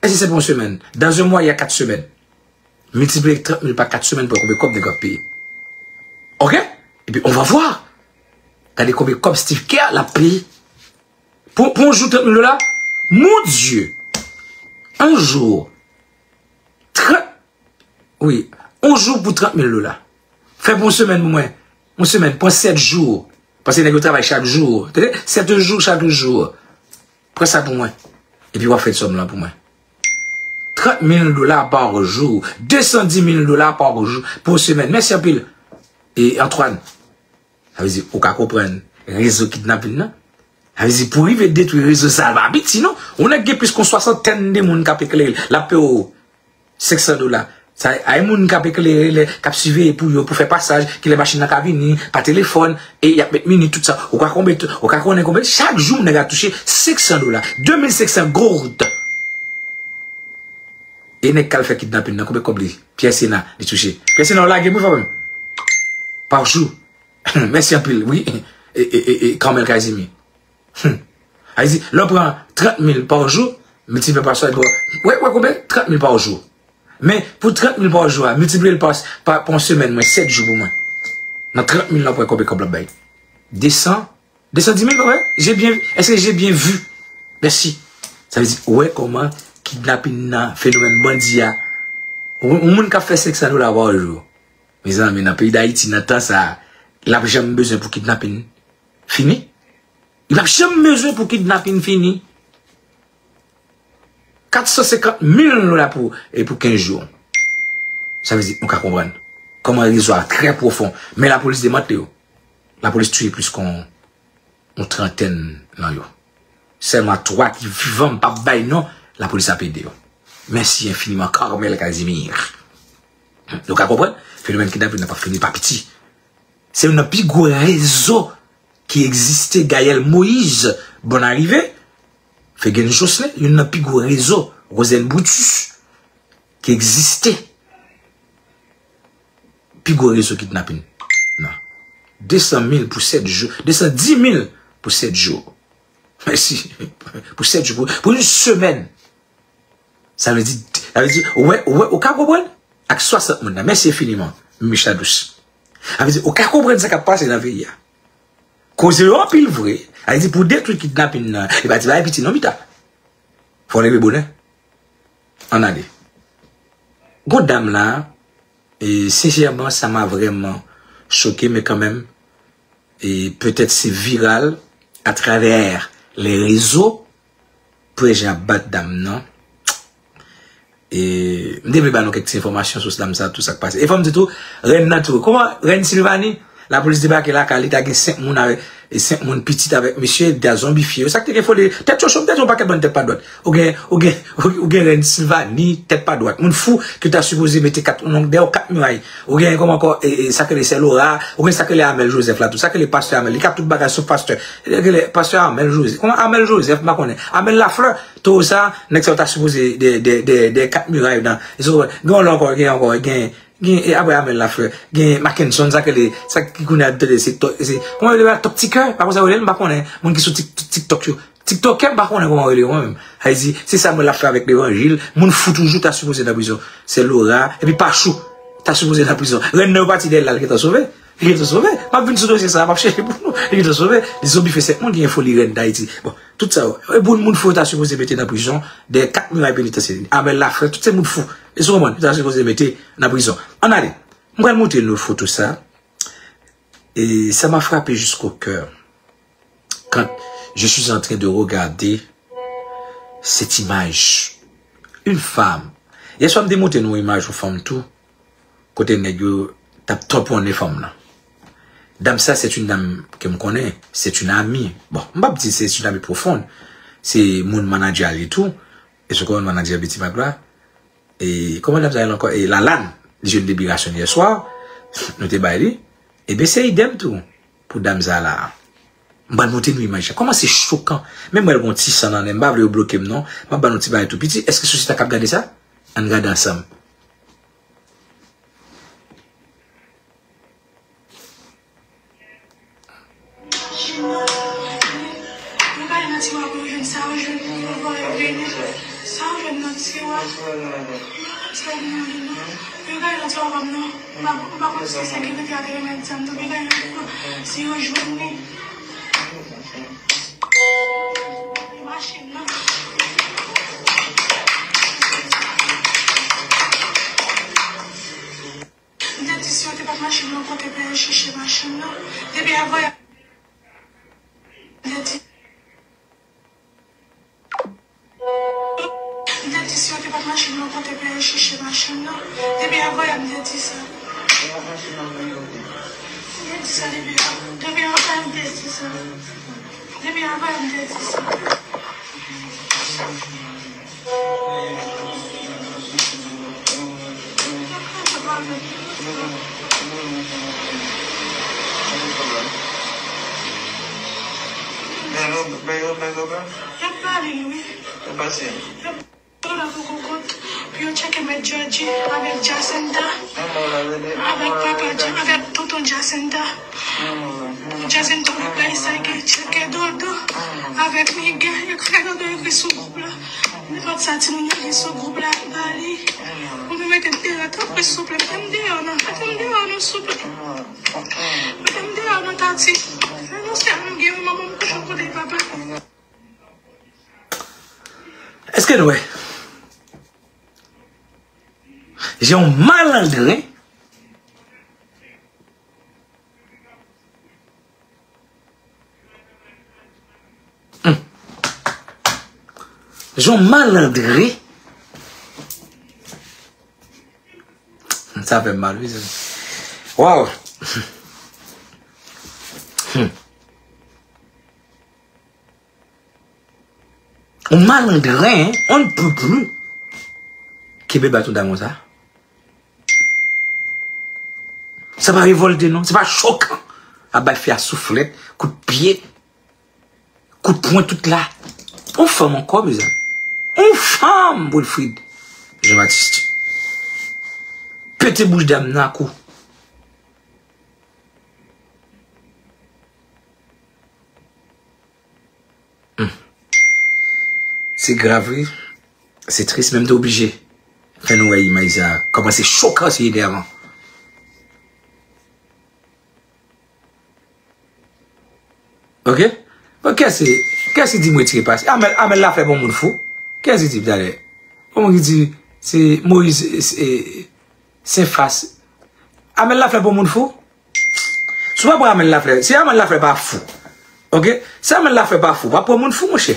Èske se pou yon semèn? Dans un mois, il y a quatre semaines. Miltipliye trant mil pa kat semèn pou wè konbyen kòb nèg yo ap peye. Ok? Epi, on va voir. Gade konbyen kòb Steve Kerr l ap peye. Pou, pou yon jou trant mil dola? Mon Dieu! Yon jou. Trant, wi, yon jou pou trant mil dola. Fè pou yon semèn pou mwen. Yon semèn, pran sèt jou. Paske nèg yo travay chak jou. Tande? Sèt jou, chak jou. Pran sa pou mwen. Epi w ap fè sòm lan pou mwen. Trant mil dola pa jou. De san di mil dola pa jou. Pou yon semèn. Mèsi anpil. E Antoine. Sa vle di, ou ka konprann rezo kidnapin nan? Sa vle di, pou rive detwi rezo sa a, l pa piti, non? Yon nèg gen plis ke yon swasantèn de moun k ap eklere l. L ap peye w senk san dola. Sa, ay moun k ap eklere, lè, k ap siveye pou yo, pou fè pasaj, kilè machin nan ka vini, pa telefòn, e y ap met minit, tout sa. Ou ka konbyen, ou ka konnen konbyen, chak jou, nèg la touche senk san dola. De mil senk san goud. E nèg k al fè kidnapin nan, konbyen kòb li? Pierre Sena, li touche. Pierre Sena, ou lage m wi, frè m. Pa jou. Mèsi anpil, wi. E, e, e, e, Carmel Casimir. Hmm. Sa vle di, lè w pran trant mil pa jou, miltipliye pa sa, bon, wè, wè konbyen? Trant mil pa jou. Men, pou trant mil pa jou a, miltipliye l pa, pa, pa yon semèn, mwen, sèt jou pou mwen. Nan trant mil la, w pran konbyen kòb l ap bay? De san? De san di mil, pa vre? J'ai bien, est-ce que j'ai bien vu? Mèsi. Sa vle di, ou wè kòman kidnapin nan, fenomèn bandi a. Yon, yon moun k ap fè senk san dola pa jou. Mezanmi, nan peyi Dayiti, nan tan sa a, l ap janm bezwen pou kidnapin fini? Li p ap janm bezwen pou kidnapin fini. Kat san senkant mil dola pou, e pou kenz jou. Sa vle di, nou ka konprann kòman rezo a trè pwofon. Men lapolis demantle yo. Lapolis touye plis ke yon, yon trantèn nan yo. Sèlman twa ki vivan, m p ap bay non, lapolis ap ede yo. Mèsi enfiniman, Carmel Casimir. Nou ka konprann? Fenomèn kidnapin nan p ap fini, pa piti. Se youn nan pi gwo rezo ki egziste, Gaël Moïse, Bonne Arrivée, Fegen Jocelyn, youn nan pi gwo rezo, Rosen Brutus, ki egziste. Pi gwo rezo kidnapin nan. De san mil pou sèt jou, de san di mil pou sèt jou. Mèsi. Pou sèt jou, pou, pou yon semèn. Sa vle di, sa vle di, ou wè, ou wè, ou ka konprann? Ak swasant moun nan. Mèsi enfiniman, Micha Dous. Sa vle di, ou ka konprann sa k ap pase nan peyi a. Koze yo anpil vre. Sa vle di, pou detwi kidnapin nan, e pa ti bagay piti non, Mita. Fò w leve bonè. Ann ale. Gon dam la, e, sensèman, sa m a vrèman choke, men kanmenm, e, petèt se viral atravè lè rezo, prèj ap bat dam nan. E, m te vle ba nou kèk ti enfòmasyon sou dam sa, tout sa k pase. E fò m di tou, rèn nan tou. Kòman rèn Silvani? Lapolis debake lakay li, ta gen senk moun avèk, e senk moun pitit avèk misye, li ta zonbifye yo. Sa k te gen foli, tèt yo cho, m te di yon pakèt bann tèt pa dwat. Ou gen, ou gen, ou gen rèn Silvani, tèt pa dwat. Moun fou ki ta sipoze mete kat, yon nonm dèyè yon kat miray. Ou gen kòman ankò, e, e, sa k rele sè Laura, ou gen sa k rele Amel Joseph la tou. Sa k rele pastè Amel, li ka tout bagay sof pastè. Sa k rele pastè Amel Joseph. Kòman Amel Joseph, m pa konnen. Amel Lafleur, toro sa, nèg sa yo ta sipoze dèyè, dèyè, dèyè, dèyè kat miray nan. Gen yon lòt ankò, gen ankò, gen, gen, e apre Amel Lafleur, gen Mackenson, sa k rele, sa ki kounye a tande, se to-, se, kòman yo rele la, Top Ticker, pa konsa yo rele l, m pa konnen. Moun ki sou Tik-, TikTok yo. TikTokè, m pa konnen kòman yo rele yo, mwen menm. Sa vle di, se Samuel Lafleur avèk Levanjil, moun fou toujou ta sipoze nan prizon. Sè Laura, epi Pachou, ta sipoze nan prizon. Rèn nan yo pati dèyè l la, li gentan sove. Li gentan sove. M ap vin sou dosye sa a, m ap chèche pou nou. Li gentan sove. Li zonbifye senk moun ki gen foli rèn Dayiti. Bon, tout sa yo. E pou moun fou yo ta sipoze mete nan prizon, dèyè kat miray penitansye. Amel Lafleur, tout se moun fou. Èske w konprann? Yo ta sipoze mete nan prizon. Ann ale. M pral montre nou foto sa. E sa m a frape jisko kè. Kan Je suis en train de regarder cette image. Une femme. Yèswa m te montre nou imaj yon fanm tou. Kote nèg yo t ap tanponnen fanm nan. Dam sa, c'est une dame ke m konnen. C'est une amie. Bon, m p ap di c'est une amie profonde. Se moun manadjè a li tou. E sou kò manadjè Beti Mab la. E kòman dam sa rele ankò? E Lalane, li jwenn liberasyon l yèswa. Nou te bay li. Ebyen, se idèm tou pou dam sa la. M pral montre nou imaj la. Kòman se chokan. Men m wè l gon ti san nan nen. M pa vle yo bloke m non. M ap ba nou ti bagay tou piti. Èske sosyete a k ap gade sa? Ann gade ansanm. Yo gade nan tiwa pou yo jwenn sa yo jwenn, yo voye vini. Sa yo jwenn nan tiwa. Sa yo jwenn nan li non. Yo gade nan tiwa pa m non. M pa, m pa konn si sekirite a te remèt zam tou. Yo gade nan tiwa. Si yo jwenn li. Machin nan. M te di si yo te bat machin nan, kote pou yo chèche machin nan. Depi avanyè, m te di, m te di si yo te bat machin nan, kote pou yo chèche machin nan. Depi avanyè, m te di sa. M te di sa depi, depi avanyè, m te di sa. Depi avanyè, m te di sa. Yo pale, wi. Yo la pou kokot, pou yo tcheke mèt Georgie avèk Jacinta, avèk papa Ja-, avèk tonton Jacinta. Jacinta, ou bay sa ki tcheke Dodo avèk Miguel, yo fè Dodo ekri sou gwoup la. Nenpòt sa timoun yo gen sou gwoup la, ba li. Ou nou mete m deyò, tanpri, souple, mete m deyò, non. Mete m deyò, non, souple. Mete m deyò, non, Tati. Renonse a m gen yon manman m kouche kote papa. Èske nou wè? Jan yon malandren. Hmm. Jan yon malandren. Sa fè m mal, wi, zanmi. Waw. Hmm. Yon malandren, on ne peut plus. Kenbe baton dam sa. Sa pa revòlte non, se pa chokan. Ap bay fi a souflèt, kout pye, kout pwen tout la. On fanm ankò, mezanmi. On fanm, Wilfrid Jean Baptiste. Pete bouch dam nan a kou. Hmm. Se grav, wi. Se tris, men m te oblije fè nou wè imaj sa. Kòman se chokan, se enèvan. Ok? Bon, kiyès, kiyès ki di m retire pase? Amèl, Amèl Laflè bon moun fou. Kiyès ki di m talè? Bon moun ki di se Moyiz, se, Senfas. Amèl Laflè bon moun fou? Si w pa pran Amèl Laflè, si Amèl Laflè pa fou, ok? Si Amèl Laflè pa fou, w pa pran moun fou, monchè.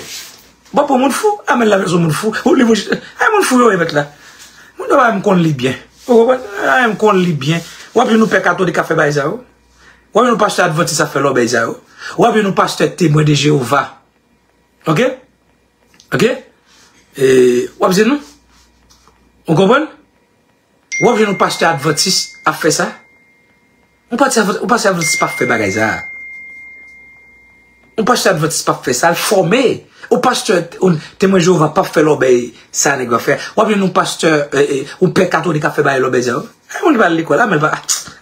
W pa pran moun fou, Amèl Laflè se moun fou. Ou li monchè, ay moun fou yo, yo mèt la. Moun yo pa menm konn li byen. Ou konprann? Ay, m konn li byen. W ap jwenn nou pè katolik ap fè bagay sa yo. W ap jwenn nou pastè advantis ap fè lòbèy sa yo. W ap jwenn nou pastè Temwen de Jewova. Ok? Ok? E, w ap jwenn nou? Ou konprann? W ap jwenn yon pastè advantis ap fè sa? Yon pastè advan-, yon pastè advantis p ap fè bagay sa. Yon pastè advantis p ap fè sa, l fòme. Yon pastè, yon Temwen Jewova p ap fè lòbèy sa nèg yo ap fè. W ap jwenn yon pastè, e, e, yon pè katolik ap fè bagay lòbèy sa yo. Ay, moun ki pa al lekòl, Amèl pa,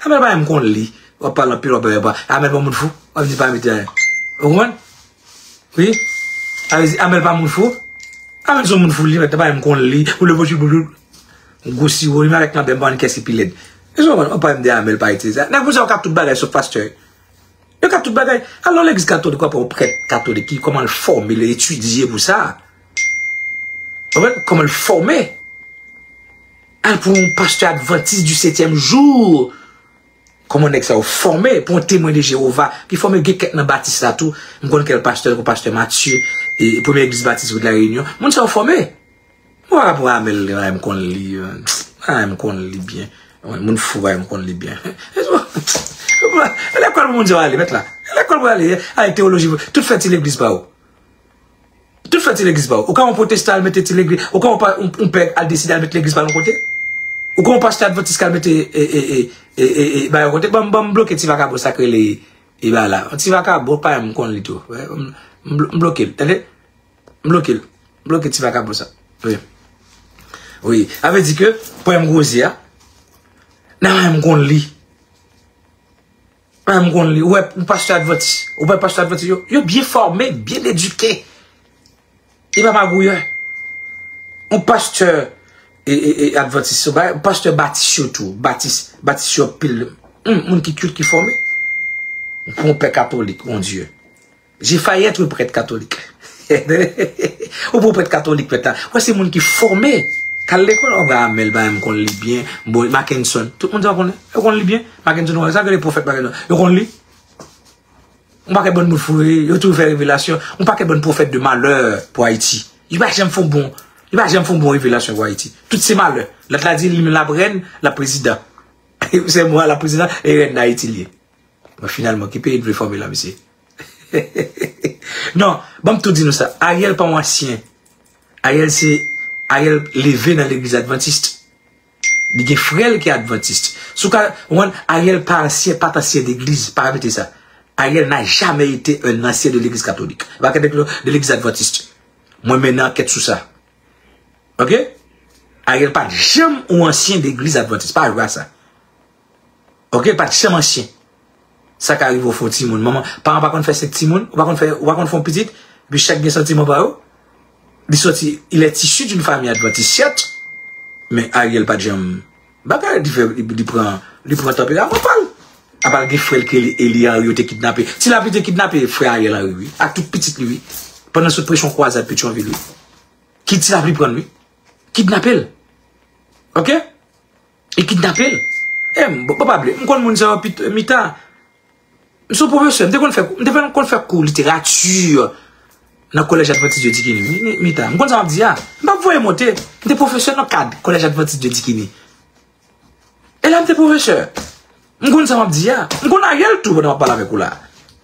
Amèl pa menm konn li. W ap pale anpil, w ap pale, Amèl pa moun fou. W ap di pa mete anyen. Ou konprann? Wi. Sa vle di, Amèl pa moun fou. Amèl se yon moun fou, li mèt pa menm konn li. Ou leve w sou boul. Gwo siwo, li menm avèk lanbè, m pa konn kiyès ki pi lèd. Èske w konprann? Ou pa menm de Amèl pa itilize sa. Nèg pou sa yo ka tout bagay sof pastè. Yo ka tout bagay. Al nan legliz katolik, w ap wè yon prèt katolik ki, kòman l fòme, l etidye pou sa. Ou konprann? Kòman l fòme. Al pou yon pastè advantis di setyèm jou. Kòman nèg sa yo fòme pou yon Temwen de Jewova ki fòme, gen kèk nan Batis la tou. M konn kèk pastè, kon pastè Matye, e premye legliz Batis Wout La Reyinyon. Moun sa yo fòme. Mwen pa pran Amèl, m konn li. Bagay m konn li byen. Moun fou, bagay m konn li byen. E lekòl pou moun sa yo ale, mèt la. E lekòl pou ale, ale teyoloji, tout fè ti legliz pa ou. Tout fè ti legliz pa ou. Ou ka yon pwotestan al mete ti legliz, ou ka yon pa, yon, yon pè al deside al mete legliz pa l yon kote. Ou ka yon pastè advantis k al mete, e, e, e, e, e, e, bagay yon kote. Ban m, ban m bloke ti vakabon sa k rele, e, bagay la. Yon ti vakabon, pa m konn li tou. M, m blo-, m bloke l, tande? M bloke l. M bloke ti vakabon sa. Wi. Wi. Sa vle di ke, pwen m gwoze a, nan men m konn li. Mwen menm m konn li. Ou wè, yon pastè advantis. Ou wè pastè advantis, yo, yo byen fòme, byen edike. Li pa magouyè. Yon pastè, e, e, e, advantis, yon ba-, pastè batis yo tou. Batis, batis yo anpil. Hmm, moun ki kilt, ki fòme. Pou yon pè katolik, mon Dieu. J'ai failli être prêtre catholique. Ou pou prèt katolik, prèt la. Wè, se moun ki fòme. K al lekòl, o, ba Amèl, ba m konn li byen. Bon, Mackenson. Tout moun sa yo konnen. Yo konn li byen. Mackenson, sa rele pwofèt Mackenson. Yo konn li. Yon pakèt bann moun fou, yo toujou fè revelasyon. Yon pakèt bann pwofèt de malè pou Ayiti. Yo pa janm fè yon bon, yo pa janm fè yon bon revelasyon pou Ayiti. Tout se malè. Lòt la di li menm l ap rèn, l ap prezidan. Se mwa l ap prezidan, e rèn Ayiti li ye. Bon, finalman, ki peyi n vle fòme la, mesye? Non, ban m tou di nou sa. Ariel pa yon ansyen. Ariel se, Ariel leve nan legliz advantis. Li gen frè l ki advantis. Si w ka, ou konprann, Ariel pa ansyen, pa t ansyen de legliz, pa repete sa. Ariel n'a jamais été un ancien de l'église catholique. Pa de, de legliz advantis. Mwen mennen ankèt sou sa. Ok? Ariel pa t janm yon ansyen de legliz advantis. Pa jwe a sa. Ok, pa t janm ansyen. Sa ka rive w fè yon timoun. Manman, paran pa konn fè senk timoun, ou pa konn fè, ou pa konn fè yon pitit, epi chak gen santiman pa yo. Li sòti, il est issu d'une famille adventiste, certes, men Ariel pa t janm bagay, li fè, li, li pran, li pran tanperaman pa l. Apa l gen frè l ki rele Eli Henry, yo te kidnape. Ti Lapli te kidnape frè Ariel Henry, wi, ak tout pitit li, wi. Pandan sot presyon kwazad Petyonvil, wi. Ki Ti Lapli pran l, wi. Kidnape l. Ok? E kidnape l. E m, bon, pa bliye, m konn moun sa yo pit-, mita. M se yon pwofesè, m te konn fè, m te konn fè kou literati nan Kolèj Advantis de Dikini, mi-, mi-, mita. M konn sa m ap di a. M p ap voye monte. M te pwofesè nan kad Kolèj Advantis de Dikini. E la, m te pwofesè. M konn sa m ap di a. M konn Ariel tou pandan m ap pale avèk ou la.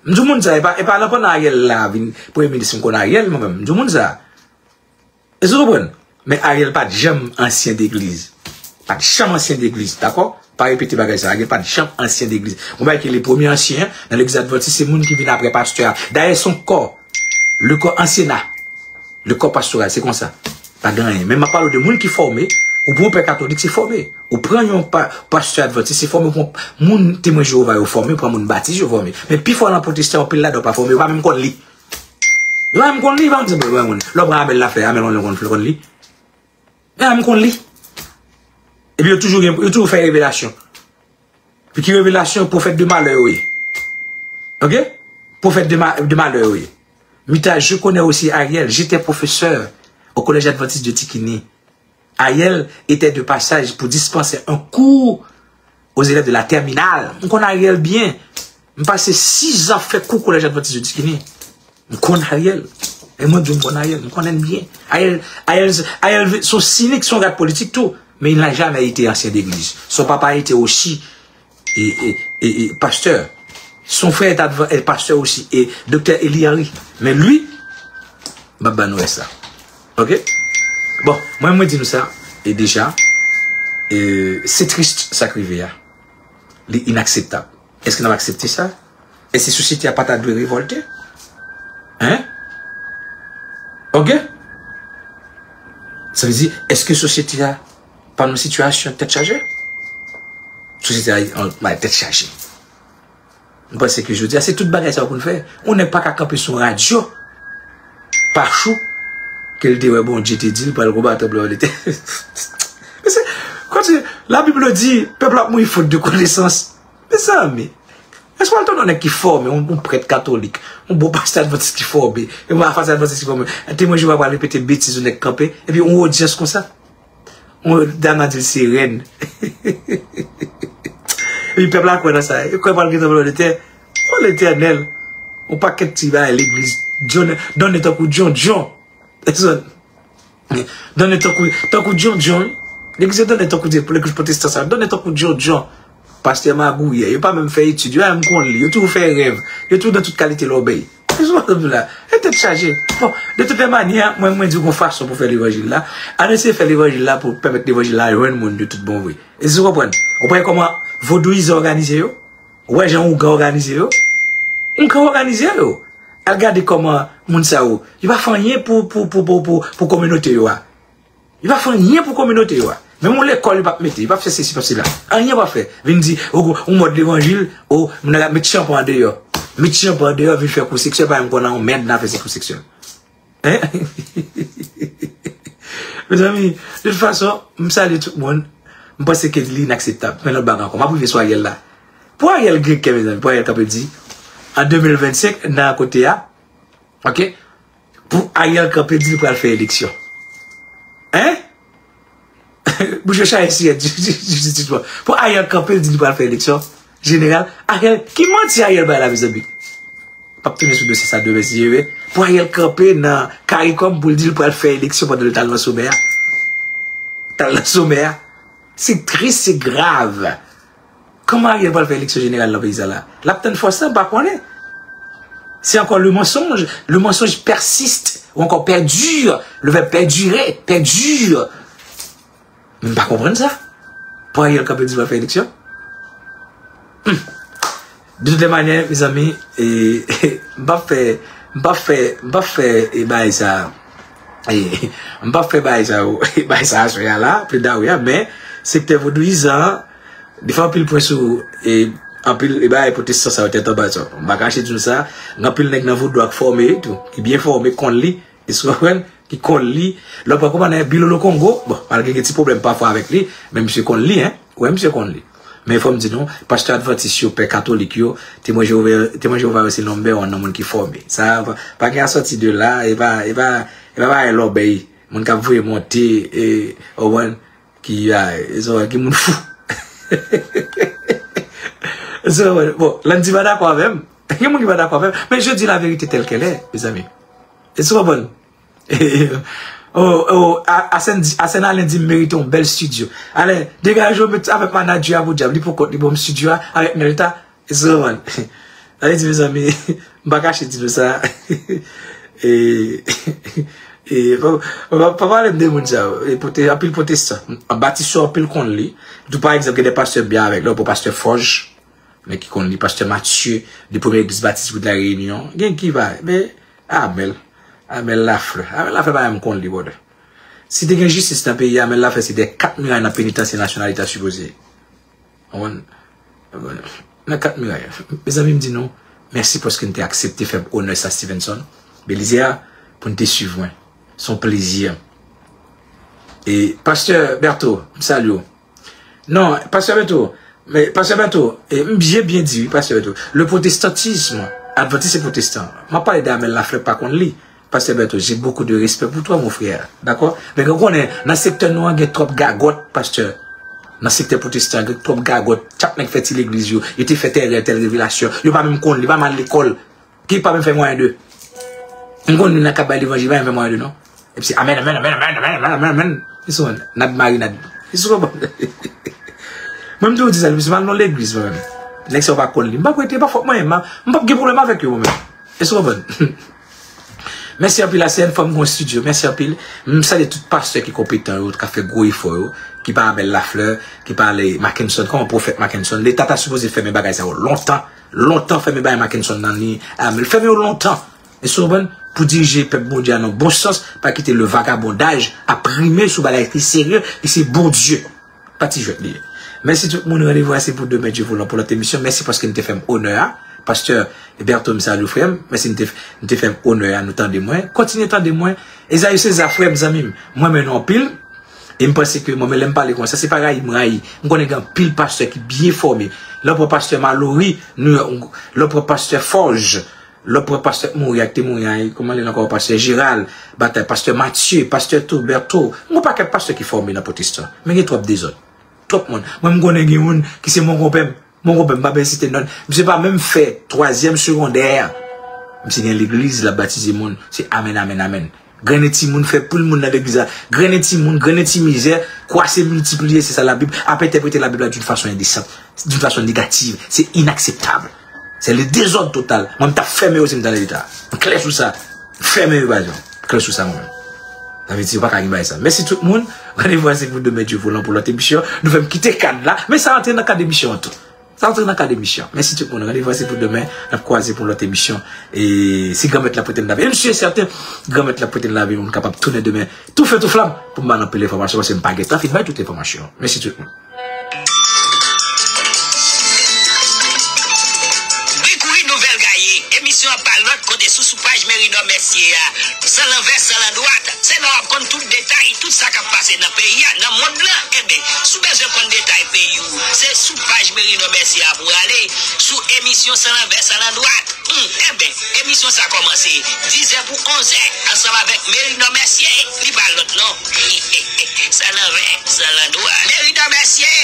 M di w moun sa, e pa, e pa nan pandan Ariel la vin premye minis, m konn Ariel, mwen menm. M di w moun sa. Èske w konprann? Men Ariel pa t janm ansyen degliz. Pa t janm ansyen degliz, dakò? Pa repete bagay sa. Ariel pa t janm ansyen degliz. Yon bagay ki le premye ansyen nan legliz advantis, se moun ki vin apre pastè a. Dayè, se yon kò. Le kò ansena. Le kò pastoral, se konsa. Pa gen anyen. Men m ap pale w de moun ki fòme. Ou pran yon pè katolik, se fòme. Ou pran yon pa-, pastè advantis, se fòme. Ou pran moun temwen Jewova yo fòme, ou pran moun batis yo fòme. Men pifò nan pwotestan, anpil ladan yo pa fòme, yo pa menm konn li. Yo pa menm konn li, pa menm konn li. Lè w pran Amèl la fè, Amèl konn, konn, konn li. Yo pa menm konn li. Epi yo toujou gen, yo toujou fè revelasyon. Epi ki revelasyon, pwofèt de malè yo ye. Ok? Pwofèt de ma-, de malè yo ye. Mita, je connais aussi Ariel. J'étais professeur au collège adventiste de Tikini. Ariel était de passage pour dispenser un cours aux élèves de la terminale. M konn Ariel byen. M pase sis an fè kou Collège Adventiste de Dikini. M konn Ariel. E mwen di w m konn Ariel. M konnen l byen. Ariel, Ariel, Ariel se yon sinik, se yon rat politik tou. Mais il n'a jamais été ancien d'église. Son papa était aussi e, e, e, e, pastè. Son frè est adv-, est pasteur aussi, e doktè Eli Henry. Men li, m ap ba nou rès la. Ok? Bon, mwen, mwen di nou sa, e deja, e, se tris sa k rive a. Li inakseptab. Èske n ap aksepte sa? Èske sosyete a pa ta dwe revòlte? Hein? Ok? Sa vle di, èske sosyete a pa nan sitiyasyon tèt chaje? Sosyete a an, bay tèt chaje. M panse ke jodi a, se tout bagay sa yo pou n fè. Yon nèg pa ka kanpe sou yon radyo, pa chou, ke l te wè Bondye te di l pral konbat tranblemanntè. Mesye, kote, la Bible dit, pèp la ap mouri faute de connaissance. Mezanmi, èske w al tande yon nèg ki fòme, yon, yon prèt katolik, yon bon pastè advantis ki fòme, yon pastè advantis ki fòme, temwen Jewova pral repete betiz yon nèg kanpe, epi yon odyans konsa? Yon dam nan di l se rèn. Epi pèp la kwè nan sa. Yo kwè pral gen tranblemanntè. O Letènèl. Yon pakèt ti bagay legliz. Done tankou djondjon. Done tankou, tankou djondjon. Legliz yo done tankou legliz pwotestan sa. Done tankou djondjon. Pastè magouyè. Yo pa menm fè etid. Yo pa menm konn li. Yo toujou fè rèv. Yo toujou nan tout kalite lòbèy. Se sa m ap di w la. E tèt chaje. Bon, de tout lè manyè, mwen, mwen di w gon fason pou fè levanjil la. Ann eseye fè levanjil la pou pèmèt levanjil la jwenn moun de tout bon vre. E si w konprann? Ou konprann kòman vodouyizan òganize yo? Ou wè jan ougan òganize yo? Ougan òganize yo. Al gade kòman moun sa yo, yo pa fè anyen pou, pou, pou, pou, pou, pou kominote yo a. Yo pa fè anyen pou kominote yo a. Menm yon lekòl yo p ap mete, yo p ap fè sesi, p ap sela. Anyen yo p ap fè. Vin di, o, yon mòd levanjil, o, moun nan ap met chanpan andeyò. Met chanpan andeyò, vin fè kou seksyèl, pa menm konn nan yon mèd nan afè kou seksyèl. Hein? Mezanmi, de tout fason, m salye tout moun. M panse ke li inakseptab. Men lòt bagay ankò. M ap rive sou Ariel la. Pou Ariel gen kè, mezanmi, pou Ariel kanpe di, an de mil vennsenk, nan kote a, ok? Pou Ariel kanpe di li pral fè eleksyon. Hein? Bouch yo chaje siyèt, jistis. Pou Ariel kanpe di li pral fè eleksyon jeneral. Ariel, ki manti Ariel bay la, mezanmi? M ap tounen sou dosye sa demen, si Dye vle. Pou Ariel kanpe nan Caricom pou l di l pral fè eleksyon pandan l t al nan somè a. T al nan somè a. Se tris, se grav. Kòman Ariel pral fè eleksyon jeneral nan peyi sa la? L ap tann fòs la, m pa konnen. Se ankò le mensonge. Le mensonge persiste, ou ankò perdure. Le verbe perdurer, perdure. Men m pa konprann sa. Pou Ariel kanpe di l pral fè eleksyon? Hmm. De tout lè manyè, mezanmi, e, m p ap fè, m p ap fè, m p ap fè, e, bagay sa, e, m p ap fè bagay sa, bagay sa aswè a la, plede a, men sektè vodouyizan an, li fè anpil pwen sou, e, anpil, e, bagay pwotestan sa yo tèt anba sa. M pa kache di nou sa, gen anpil nèg nan vodou a k fòme tou, ki byen fòme, konn li, e si w konprann, ki konn li. Lè w pran kòmandan Bilolo Kongo, bon, malgre gen ti pwoblèm pafwa avèk li, men misye konn li, hein. Wè, misye konn li. Men fò m di nou, pastè advantis yo, pè katolik yo, Temwen Jewova, Temwen Jewova yo se number one nan moun ki fòme. Sa pa, pa gen a sòti de la, e pa, e pa, e pa bagay lòbèy. Moun k ap voye monte, e, w konprann, ki, a, e, ki moun fou. Bon, Landy pa dakò avè m. Gen moun ki pa dakò avè m. Men je dis la vérité telle qu'elle est, mezanmi. E si w konprann? Oh, oh, a- Asen di- Asen Alen di m merite yon bèl estidyo. Alen, degaje w, met avèk manadjè a podyab, li poukont li ban m estidyo a avèk Nelta. E si w konprann? Sa vle di, mezanmi, m pa kache di nou sa. E, e, pa, pa, pa pale m de moun sa yo. E pote- anpil pwotestan. Batis yo anpil konn li. Tou pa egzanp, gen de pastè byen avèk lè, pou pastè Fòj. Men ki konn li, pastè Matye, de premye legliz batis Wood La Réunion. Gen ki pa, men, Amel. Amel Laflè. Amel Laflè pa menm konn li, brother. Si te gen jistis nan peyi a, Amel Laflè se de kat miray nan penitansye nasyonal li ta sipoze ye. Ou konprann? Nan kat miray. Mezanmi, m di nou, mèsi paske n te aksepte fè m onè sa, Stevenson Belizaire, pou n te swiv mwen. Se yon plezi. E, pastè Berto, m salye w. Non, pastè Berto, men, pastè Berto, e, m byen, byen di, wi, pastè Berto. Le protestantisme, advantis e pwotestan. M ap pale de Amel Laflè, pa konn li. Pastè Berto, j'ai beaucoup de respect pour toi, mon frère. Dakò? Men ou konnen, nan sektè nou an, gen twòp gagòt, pastè. Nan sektè pwotestan, gen twòp gagòt. Chak nèg fè ti legliz yo. Yo te fè tèl, tèl revelasyon. Yo pa menm konn li, pa menm al lekòl. Ki pa menm fè mwayen de. M konn moun nan k ap bay levanjil, pa menm fè mwayen de, non. Epi se amèn, amèn, amèn. Li sou marinad. Li sou konprann. Mwen, m toujou di sa, m al nan legliz, mwen menm. Nèg sa yo pa konn li. M p ap rete, pa fòt mwen, m p ap gen pwoblèm avèk yo, mwen menm. Li sou konprann. Mèsi anpil, A C N, fò m gon estidyo. Mèsi anpil. M salye tout pastè ki konpetan yo, k ap fè gwo efò yo, ki pa Amel Laflè, ki pa ale Mackenson, kòman pwofèt Mackenson. Leta ta sipoze fèmen bagay sa yo lontan. Lontan fèmen bagay Mackenson nan li. Amel fèmen yo lontan. Li sou konprann? Pou dirije pèp Bondye a nan bon sans, pa kite le vagabondaj ap prime sou bagay ki serye, ki se Bondye. Pa ti jwèt li ye. Mèsi tout moun, randevou a se pou demen, Dye voulan, pou lòt emisyon. Mèsi paske n te fè m onè a. Pastè Berto, m salye w, frè m. Mèsi n te, n te fè m onè a, nou tande mwen. Kontinye tande mwen. Ezayi Seza, frè m, zanmi m, mwen renmen nou anpil. E m panse ke mwen menm, lè m pale konsa, se pa rayi m rayi. M konnen gen anpil pastè ki byen fòme. Lè w pran pastè Malory, nou, lè w pran pastè Forge, lè w pran pastè k mouri a, k te mouri a, kòman li rele ankò, pastè Gérald Bataille, pastè Mathieu, pastè Toberto. M gon pakèt pastè ki fòme nan pwotestan. Men gen twòp dezòd. Twòp moun. Mwen, m konnen gen youn ki se mon konpè m. Mon konpè, m p ap ensite non. Misye pa menm fè twazyèm segondè. Misye gen legliz, l ap batize moun. Se amèn, amèn, amèn. Grennen timoun, fè poul moun nan legliz la. Grennen timoun, grennen ti mizè, kwase, miltipliye, se sa Labib ap entèprete Labib la d'une façon indécente, d'une façon négative. Se inakseptab. Se le dezòd total. Mwen, m t ap fèmen yo si m t nan leta. M klè sou sa. Fèmen yo, pa jan. M klè sou sa, mwen. Sa vle di, yo pa ka gen bagay sa. Mèsi tout moun. Randevou a se pou demen, Dye voulan, pou lòt emisyon. Nou fè m kite kad la. Men sa antre nan kad emisyon an tou. Sa antre nan kad emisyon. Mèsi tout moun. Randevou a se pou demen. N ap kwaze pou lòt emisyon. E si Granmèt la prete n lavi. E m si e sèten, Granmèt la prete n lavi. Moun kapab tounen demen. Tou fè tou flam. Pou m ba n anpil enfòmasyon. Paske m pa gentan fin bay tout enfòmasyon. Mèsi tout moun. Bri kouri nouvèl gaye. Emisyon an pa lòt kote sou, sou paj Meridor Mercier a. San lanvè, san landwat. Se la w ap konn tout detay, tout sa k ap pase nan peyi a, nan mond lan. Enben, si w bezwen konn detay peyi w, se sou paj Meridor Mercier a pou w ale. Sou emisyon San lanvè, san landwat. Hmm, enben, emisyon sa kòmanse dizè pou onzè, ansanm avèk Meridor Mercier. Li pa lòt non. San lanvè, san landwat. Meridor Mercier,